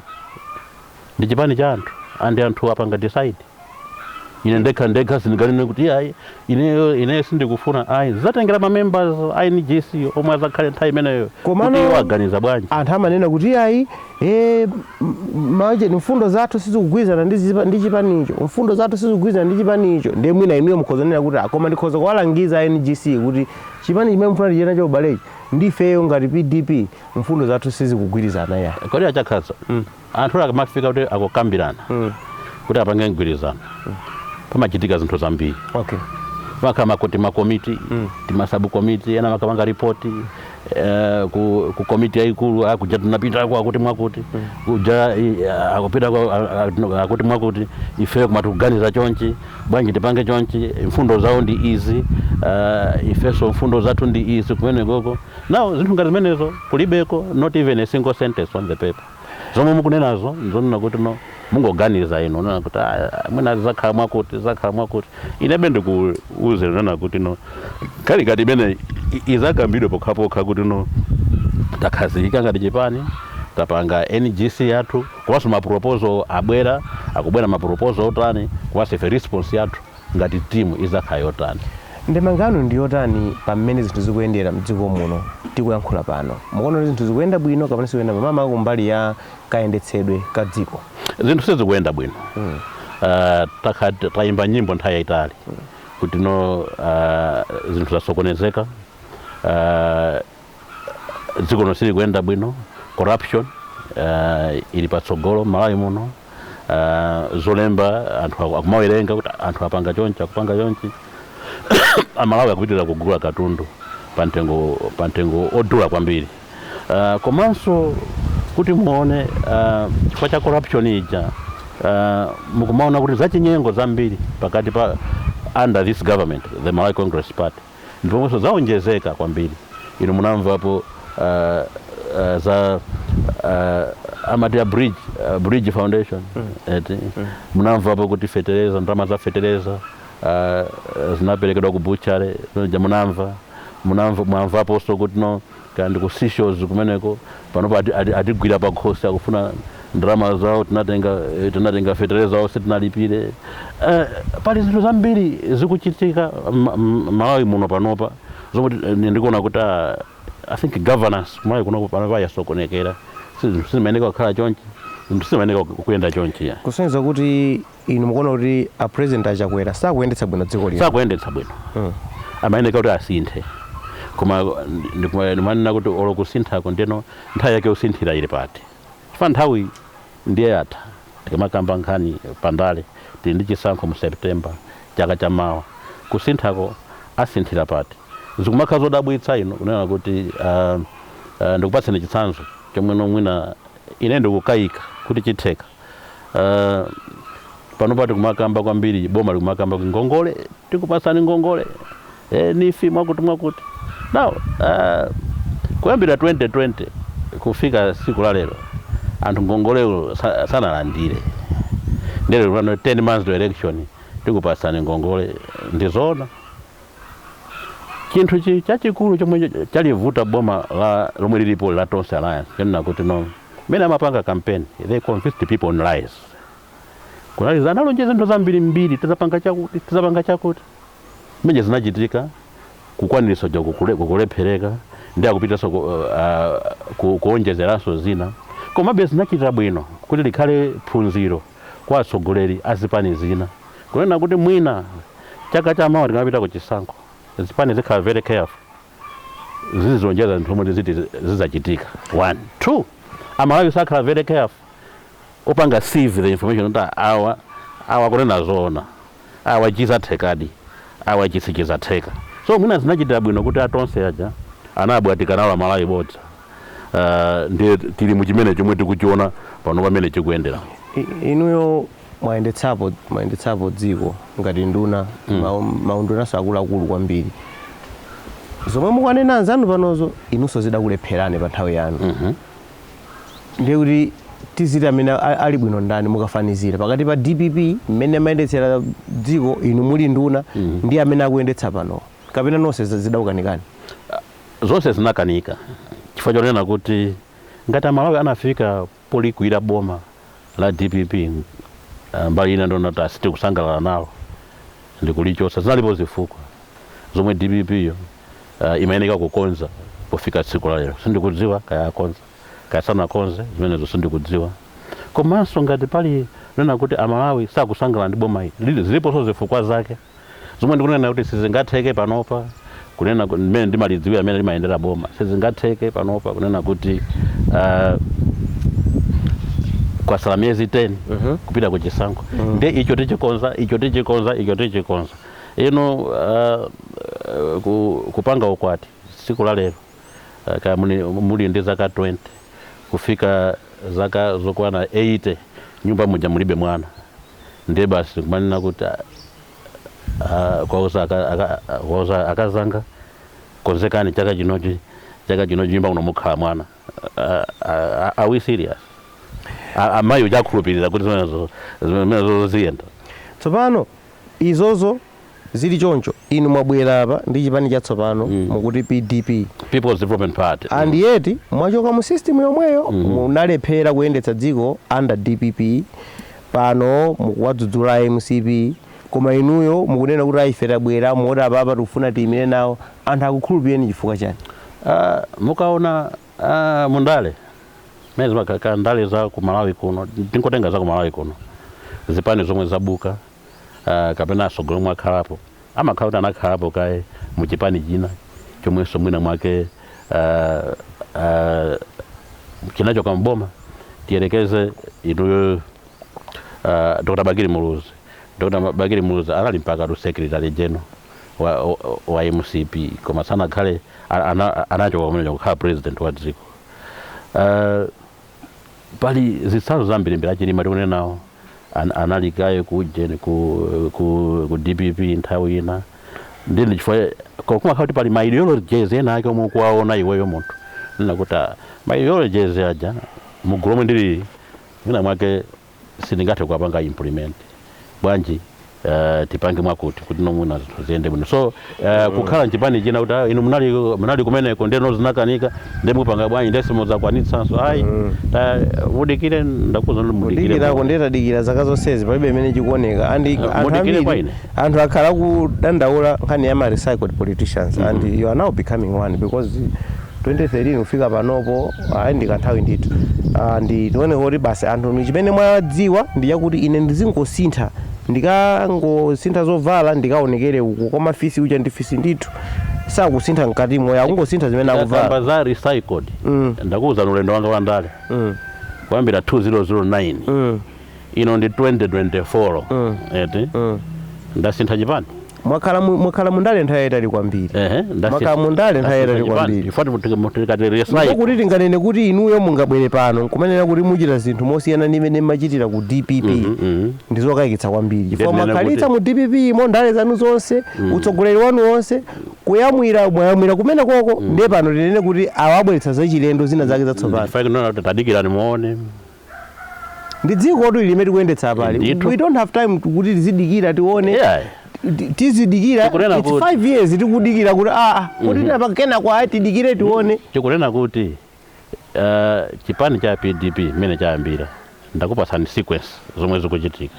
ndi chipani cha anthu, and anthu apanga decide. Ine ndekha ndekha sindinganene kuti ayi, ineyo ineyo sindikufuna, ayi. Zatengera ma members a NGC omwe azakhale nthawi imeneyo Komano kuti iwo aganiza bwanji. Anthu amanena kuti ayi, maje mfundo zathu sizikugwirizana ndi chipanicho, mfundo zathu sizikugwirizana ndi chipanicho. Ndiye mwina inuyo mukhoza kunena kuti, "Ah, koma ndikhoza kuwalangiza a NGC kuti chipani chimene mufuna tichite nacho ubalechi, ndifeyo ngati PDP mfundo zathu sizikugwirizana ya." Kodi achakhaza, anthu akamafika kuti akukambirana kuti apange mgwirizano, pamachitika zinthu zambiri. Makhala makuti makomiti, tima subcommittee, ena makamanga ripoti ku komiti yayikulu, akuja tinapitako akuti mwakuti, kuja akupita akuti mwakuti, ifeyo koma tikuganiza chonchi, bwanji tipange chonchi, mfundo zawo ndi izi, ifenso mfundo zathu ndi izi kumenekoko. Now zinthu ngati zimenezo kulibeko, not even a single sentence on the paper. Zomwe mukunenazo nzonena kuti no, mungoganiza inu nena kuti mwina zakhala mwakuti, zakhala mwakuti. Inebe ndikuuze nena kuti no, kali ngati imene izakambidwe pokhapokha kuti no, takhazikika ngati chipani, tapanga NGC yathu, komanso ma proposal abwera, akubwera ma proposal otani, komanso ife response yathu ngati timu izakhala yotani. Ndemangano ndi yotani pamene zinthu zikuyendera mdziko muno tikuyankhula pano? Mukuona kuti zinthu zikuyenda bwino kapena zikuyenda mama kumbali ya kayendetsedwe ka dziko? Zinthu sizikuyenda bwino. Tayimba nyimbo nthawi yayitali kuti no, zinthu zasokonezeka, dziko lino silikuyenda bwino, corruption ili patsogolo Malawi muno. Zolemba anthu akumawerenga kuti anthu apanga chonchi, akupanga chonchi, Amalawi akupitirira kugula katundu pa mtengo odula kwambiri. Komanso kuti muone, chifukwa cha corruption ija, mukumaona kuti zachinyengo zambiri pakati pa under this government, the Malawi Congress Party, ndipomwenso zaonjezeka kwambiri. Inu munamvapo za amati ya Bridge Foundation, eti? Munamvapo kuti fetereza, ndalama za fetereza. Zinaperekedwa ku butchery ja. Munamva, mwamvaponso kuti no, kandi ku Seychelles kumeneko panopo atigwira pakhosi, akufuna ndalama zawo. Tinatenga tinatenga fetereza onse tinalipire. Pali zinthu zambiri zikuchitika Malawi muno panopa zomwe ndikuona kuti I think governance Malawi kuno panopa yasokonekera. Sizimayeneka kukhala chonchi, zinthu sizimayeneka kuyenda chonchi ya. Kusonyeza kuti inu mukuona kuti a President Achakwera sakuyendetsa bwino dziko lino? Sakuyendetsa bwino. Amayeneka kuti asinthe, koma ndimanena kuti olo kusinthako, ndeno nthawi yake yosinthira ili pati? Chifukwa nthawi ndiye yatha. Tikamakamba nkhani pandale, tili ndi chisankho mu September chaka chamawa. Kusinthako asinthira pati? Zikumakhala zodabwitsa ino kunena kuti ndikupatseni chitsanzo chomwe mwina ine ndikukayika kuti chitheka. Pano pati kumakamba kwambiri, boma likumakamba kuti ngongole, tikupasani ngongole, NEEF, mwakuti mwakuti. Now kuyambira 2020 kufika siku la lero anthu ngongoleyo sanalandire. Ndere pano 10 months to election tikupasani ngongole, ndizoona? Chinthu chachikulu chomwe chalivuta boma la lomwe lilipo la Tonse Alliance, chonena kuti no, mmene amapanga campaign they convinced people on lies. Kunali analonjeza zinthu zambirimbiri, tizapanga chakuti, tizapanga chakuti. Mmene zinachitika, kukwaniritsa ja kukulephereka, ndi akupitanso kuonjezeranso zina. Komabe zinachita bwino kuti likhale phunziro kwa atsogoleri a zipani zina, kunena kuti mwina chaka chamawa tikamapita ku chisankho, zipani zikhala very careful zizilonjeza zinthu zomwe ziti zizachitika. One, two, Amalawi sakhala very careful opanga sieve the information kuti awa, awa kunena zoona, awa chizathekadi, awa chisichizatheka. So mwina zinachitira bwino kuti atonse aja anabwatikana Amalawi bodza. Ndiye tili muchimene chomwe tikuchiona pano pamene chikuyendera. Inuyo mwayendetsapo dziko ngati nduna, maundunanso akuluakulu kwambiri. Zomwe mukanena anzanu panozo, inunso zidakulepherani pa nthawi yanu. Ndiye kuti tiziti amene ali bwino ndani, mukafanizira pakati pa DPP mmene amayendetsera dziko inu muli nduna ndi amene akuyendetsa pano, kapena nonse zidakukanikani? Zonse zinakanika, chifukwa chonena kuti ngati Amalawi anafika polikwira boma la DPP, mbali ina ndona kuti asitikusangalala nawo ndikulichosa, zinalipo zifukwa zomwe DPP yo imayeneka kukonza pofika tsiku la lero. Sindikudziwa kaya akonza kaya sanakonze, zimenezo sindikudziwa. Komanso ngati pali nena kuti Amalawi sakusangalala ndi boma ili, ziliponso zifukwa zake zomwe ndikunena kuti sizingatheke panopa kunena mmene ndimalidziwira mmene limayendera boma. Sizingatheke panopa kunena kuti kwasala miyezi 10 kupita ku chisankho, ndiye icho tichikonza, icho tichikonza, icho tichikonza. Ino kupanga ukwati tsiku la lero, kaya muli ndi zaka 20 kufika zaka zokwana 80, nyumba muja mulibe mwana, ndiye basi kumanena kuti kwauza akazanga, "Konzekani, chaka chinochi, chaka chinochi nyumba muno mukhala mwana." Are we serious? Amayi uchakhulupirira kuti zimenezo ziyenda? Tsopano izozo zili choncho, inu mwabwera apa ndi chipani chatsopano, mukuti PDP. People's Development Party. And yet mwachoka mu system yomweyo. Munalephera kuyendetsa dziko under DPP, pano mukuwadzudzula MCP, koma inuyo mukunena kuti ife tabwera moti apapa tikufuna tiyimire nawo. Anthu akukhulupireni chifukwa chani? Mukaona mundale mene zimakhala ndale za ku Malawi kuno, tingotenga za ku Malawi kuno, zipani zomwe zabuka kapena atsogoleri omwe akhalapo, amakhala kuti anakhalapo kaye muchipani china chomwenso mwina mwake chinachoka mboma. Tiyerekeze inuyo, Dr. Bakili Muluzi. Dr. Bakili Muluzi anali mpaka tu secretary general wa MCP, koma sanakhale anachoka kumene kukhala president wa dziko. Pali zitsanzo zambirimbiri. Achilima tikunenawo anali kaye ku jeni ku DPP nthawi ina. Ndini chifukwa kumakhala kuti pali ma ideologies ena ake omwe ukuwaona iweyo munthu, nena kuti ma ideologies aja mugulu omwe ndili mwina mwake sindingathe kuwapanga implement, bwanji Tipange mwakuti kuti nomwina zinthu ziyende bwino. So kukhala mchipani china kuti inu munali kumeneko, ndeno zinakanika, nde mupanga bwanji, nde simudzakwanitsanso, ayi. Mudikire, ndakuza kuti mudikire. Kudikirako ndetadikira zaka zonsezi, palibe imene chikuoneka. And anthu Mudikire kwa ambiri ine. Anthu akhala kudandaula nkhani ya ma recycled politicians, and you are now becoming one, because 2013 kufika panopo, ayi, ndi kanthawi ndithu. Ndi tione kuti basi anthu ni chimene mwadziwa ndi chakuti ine ndizingosintha, ndikangosintha zovala ndikaonekere uku, koma fisi uja ndi fisi ndithu, sakusintha mkatimo, akungosintha zimene akuvala. Ndakamba za recycled. Ndakuwuza ulendo wanga wa ndale kuyambira 2009, ino ndi 2024, eti? Ndasintha chipani? Mwakhala mundale nthawi yayitali kwambiri. Ehe. Mwakhala mundale nthawi yayitali kwambiri. Tikati Ndipo recycle kuti tinganene kuti inuyo mungabwere pano nkumanena kuti muchita zinthu mosiyana ndi imene mmachitira ku DPP, ndizokayikitsa kwambiri, chifukwa Ndinene mwakhalitsa mu DPP mo ndale zanu zonse, utsogoleri wanu wonse, kuyamwira mwayamwira kumene koko. Ndiye pano tinene kuti awabweretsa zachilendo zina zake zatsopano? Ndifake kuti tadikirani muone. Ndi dziko tu limene tikuyendetsa apali. Ndithu. We don't have time kuti tizidikira tione. Tizidikira Tikunena it's kuti- 5 years tikudikira kuti kuti tinapakena kwa tidikire tione. Tikunena kuti chipani cha PDP mmene chayambira, ndakupasani sequence zomwe zikuchitika.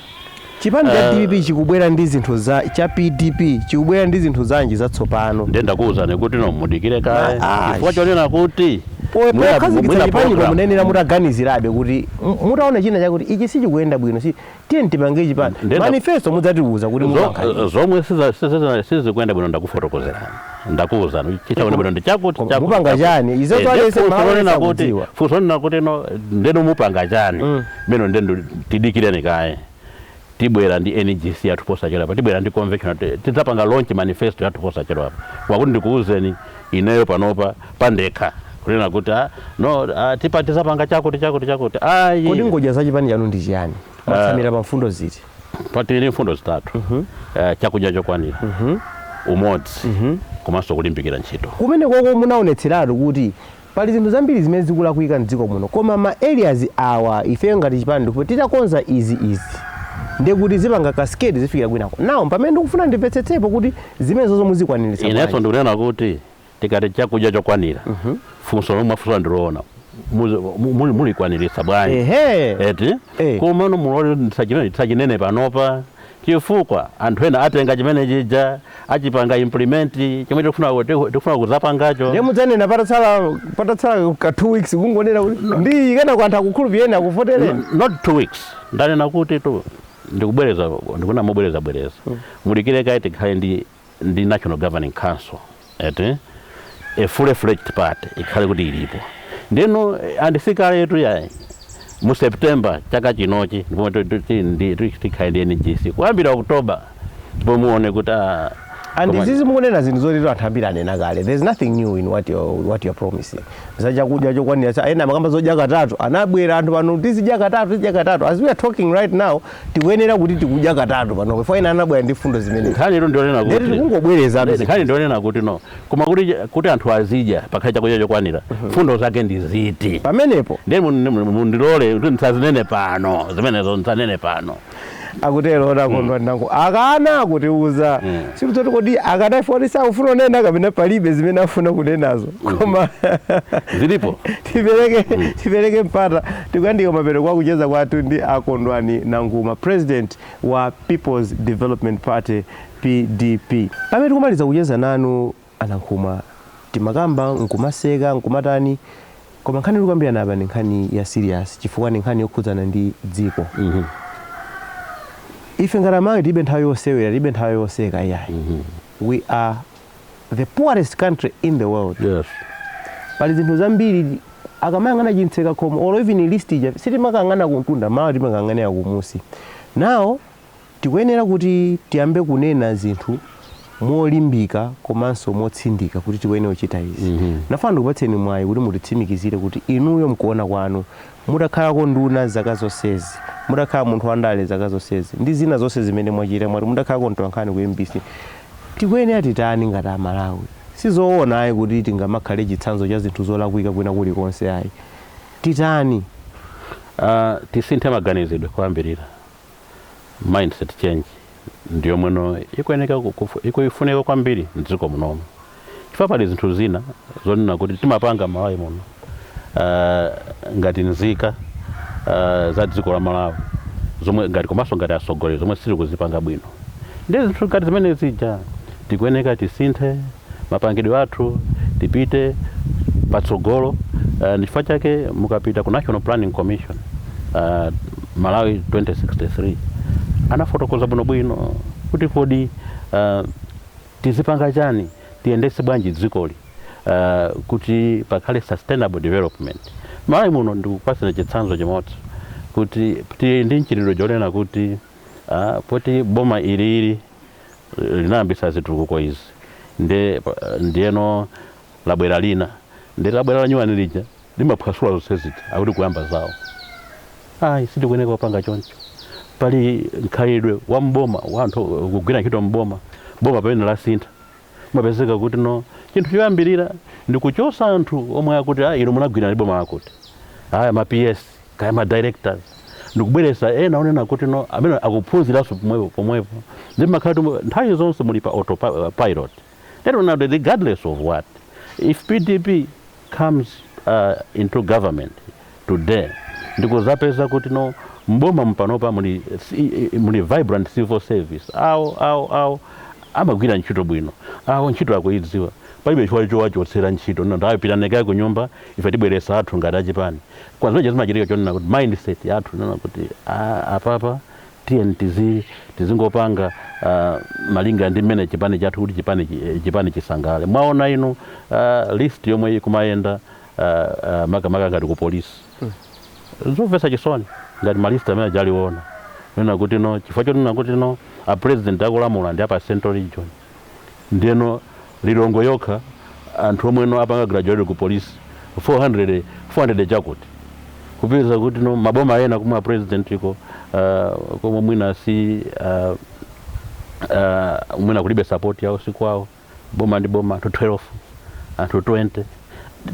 Chipani cha DPP chikubwera ndi zinthu za cha PDP chikubwera ndi zinthu zanji zatsopano? Ndiye ndakuwuzani kuti no, mudikire kaye, chifukwa chonena kuti Pokhazikitsa mwina chipanipo program. munenera mutaganizirabe kuti mutaona china chakuti ichi sichikuyenda bwino, si tiye tipange chipani manifesto mudzatiuza kuti mupankhani. Zomwe sizikuyenda bwino ndakufotokozerani, ndakuwuzani chichakuyenda bwino ndi chakuti, Koma chakuti, mupanga chakuti. chani? Izo twalese Ndiye mawu funso lonena kuti sakudziwa. Funso lonena kuti no, ndeno mupanga chani meno, ndendo tidikireni kaye. Tibwera ndi NGC yathu posachedwa, tibwera ndi convention, tidzapanga launch manifesto yathu posachedwa apa. Wakuti ndikuwuzeni ineyo panopa pandekha kunena kuti no, tipa tizapanga chakuti, chakuti, chakuti, ayi. Kodi ngodya za chipani chanu ndi chiyani? Mwatsamira pa mfundo ziti? Patili mfundo zitatu: chakudya chokwanira, umodzi, komanso kulimbikira ntchito. Kumene koko munaonetseratu kuti pali zinthu zambiri zimene zikulakwika mdziko muno, koma ma areas awa ifeyo ngati chipani ndipo titakonza izi izi, ndiye kuti zipanga cascade zifikira kwinako. Nawo pamene ndikufuna ndimvetsetsepo kuti zimene zozo muzikwaniritsa Inenso bwanji? ndikunena kuti tikati chakudya chokwanira, funso lomwe mwafunsa ndiloona, mulikwaniritsa bwanji? Ehe. Eti? Eh. Komano mulole tisachinene panopa, chifukwa anthu ena atenga chimene chija achipanga implement chomwe tikufuna kuzapangacho. Ndiye mudzanena patatsala ka 2 weeks, kungonena kuti ndi kena ku anthu akukhulupireni, akuvotereni. Not 2 weeks. Ndanena kuti tu ndikubwereza, ndikuna mobwereza bwereza, mulikire kaye tikhale ndi National Governing Council, eti? A fully fledged party ikhale kuti ilipo, ndeno andisikaletu yayi, mu September chaka chinochi ndipo tikhale ndi NGC kuyambira October, ndipo muone kuti And izizi mukunena zinthu zoti anthu ambiri anena kale. There's nothing new in what you're promising. Za chakudya chokwanira, ena amakamba zodya katatu, anabwera anthu pano tizidya katatu, tizidya katatu. As we are talking right now, tikuyenera kuti tikudya katatu pano before ena anabwera ndi fundo zimenezi. Nkhani ilo ndionena Ndeti kuti tikungobwereza. Nkhani ndionena kuti no, koma kuti anthu azidya pakhale chakudya chokwanira, fundo zake ndi ziti? Pamenepo. Ndiye mundilole kuti ndisazinene pano zimenezo, ndisanene pano. Akutero otakondwa nango akana kutiuza. Sikuzoti kodi akana foti sakufuna kunena kapena palibe zimene afuna kunenazo, koma Zilipo. Tipereke mpata. Tikuyandika mapeto kwa kucheza kwathu ndi Akondwani Nankhumwa, president wa People's Development Party, PDP. Pamene tikumaliza kucheza nanu Anankhumwa, timakamba nkumaseka nkumatani, koma nkhani tikukambirana apa ni nkhani ya serious, chifukwa ni nkhani yokhudzana ndi dziko. Ife ngati Amalawi tilibe nthawi yosewera, tilibe nthawi yoseka iyayi. We are the poorest country in the world. Pali zinthu zambiri akamayang'ana chitseka khomo or even list ija, sitimakang'ana kumtunda mawa, timakang'anira kumusi. Now tikuyenera kuti tiyambe kunena zinthu molimbika komanso motsindika kuti tikuyenera kuchita izi. Nafuna ndikupatseni mwayi kuti mutitsimikizire kuti inuyo mkuona kwanu, mutakhalako nduna zaka zonsezi, mutakhala munthu wandale zaka zonsezi ndi zina zonse zimene mwachita, mwati mutakhalako mtolankhani ku MBC, tikuyenera titani ngati Amalawi? Sizoona ayi kuti tingamakhale chitsanzo cha zinthu zolakwika kwina kulikonse ayi. Titani? Tisinthe maganizidwe kuyambirira, mindset change. Ndiyomweno ikuyeneka ikuifunika kwambiri mdziko munomu, chifukwa pali zinthu zina zonena kuti timapanga Malawi muno ngati nzika za dziko la Malawi, zomwe ngati komanso ngati atsogoleri, zomwe sitili kuzipanga bwino. Ndi zinthu ngati zimene zija tikuyeneka tisinthe mapangidwe athu, tipite patsogolo. Ndi chifukwa chake mukapita ku National Planning Commission, Malawi 2063 anafotokoza bwinobwino kuti kodi tizipanga chani, tiyendetse bwanji dzikoli kuti pakhale sustainable development Malawi muno. Ndikupasira chitsanzo chimodzi kuti tili ndi mchitidwe chonena kuti poti boma ilili linayambisa zitukuko izi, ndiyeno labwera lina, ndi labwera la nyuwani lija limaphwasula zonse zija, akuti kuyamba zawo. Ayi, sitikuyeneka kupanga choncho. Pali mkhalidwe wa mboma wa anthu kugwira ntchito mboma, boma pamene lasintha mapezeka kuti no, chinthu choyambirira ndi kuchosa anthu omwe akuti, ah, inu munagwira ndi boma lakuti, aya ma PS kaya ma directors, ndikubweresa ena onena kuti no, amene akuphunziranso pomwepo pomwepo, ndi makhala kuti nthawi zonse muli pa autopilot. Then now, regardless of what, if PDP comes into government today, ndikuzapeza kuti no, mboma mpanopa muli vibrant civil service, awo awo awo amagwira ntchito bwino, awo ntchito akuidziwa, palibe chifukwa chowachotsera ntchito. No, ndawapita kaye ku nyumba, ife tibweresa athu ngati achipani. Kwa zimene zimachitika chonena kuti mindset yathu nena kuti, ah, apapa tiyeni tizingopanga malinga ndi mmene chipani chathu, kuti chipani chisangale. Mwaona inu list yomwe ikumayenda makamaka ngati ku polisi, zomvetsa chisoni ngati ma list amene ajaliwona nena kuti no, chifukwa chonena kuti no, a president akulamula ndi apa Central Region, ndiyeno Lilongwe yokha anthu omweno apanga graduate ku polisi 400 400 chakuti, kupeza kuti no, maboma ena kumwe a president iko komwe mwina si mwina kulibe support yawo, sikwawo, boma ndi boma anthu 12, anthu 20.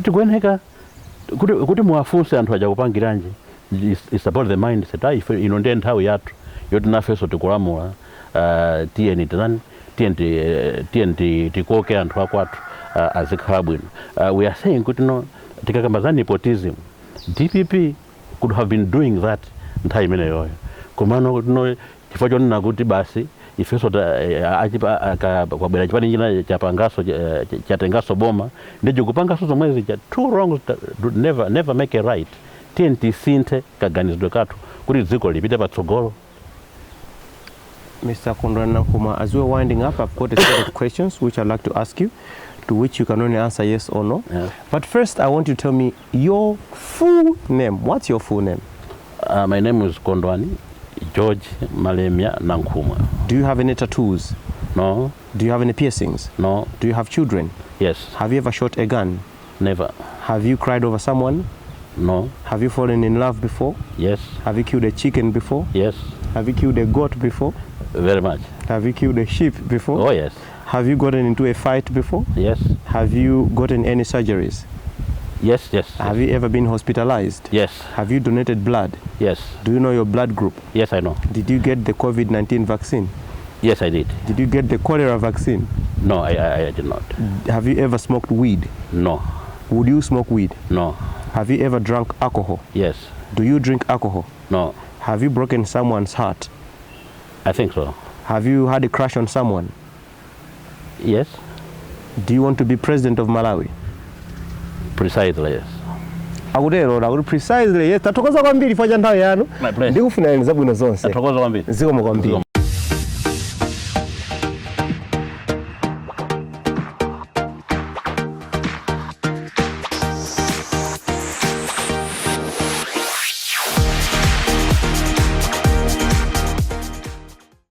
Tikuyeneka kuti muwafunse anthu aja kupangiranji. It's about the mindset. Ah, ife ino ndiye nthawi yathu yoti nafenso tikulamula, tiyeni tani, tiyeni tikoke anthu akwathu azikhala bwino. We are saying kuti no, tikakamba za nepotism, DPP could have been doing that nthawi imeneyoyo, komano no, chifukwa chonena kuti basi ifenso kwabwera chipani china chapangaso chatengaso boma, ndicho kupangaso zomwe zija. Two wrongs do never, never make a right. Tiye tisinthe kaganizidwe kathu kuti dziko lipite patsogolo. Mr. Kondwani Nankhumwa, as we're winding up, I've got a set of questions which I'd like to ask you, to which you can only answer yes or no. But first, I want you to tell me your full name. What's your full name? My name is Kondwani George Malemia Nankhumwa. Do you have any tattoos? No. Do you have any piercings? No. Do you have children? Yes. Have you ever shot a gun? Never. Have you cried over someone? No. Have you fallen in love before? Yes. Have you killed a chicken before? Yes. Have you killed a goat before? Very much. Have you killed a sheep before? Oh, yes. Have you gotten into a fight before? Yes. Have you gotten any surgeries? Yes. Have you ever been hospitalized? Yes. Have you donated blood? Yes. Do you know your blood group? Yes, I know. Did you get the COVID-19 vaccine? Yes, I did. Did you get the cholera vaccine? No, I did not. Have you ever smoked weed? No. Would you smoke weed? No. Have you ever drunk alcohol? Yes. Do you drink alcohol? No. Have you broken someone's heart? I think so. Have you had a crush on someone? Yes. Do you want to be president of Malawi? Precisely, yes. Akutero akuti precisely yes. Tathokoza kwambiri chifukwa cha nthawi yanu. My pleasure. Ndikufunirani zabwino zonse. Tathokoza kwambiri. Zikomo kwambiri.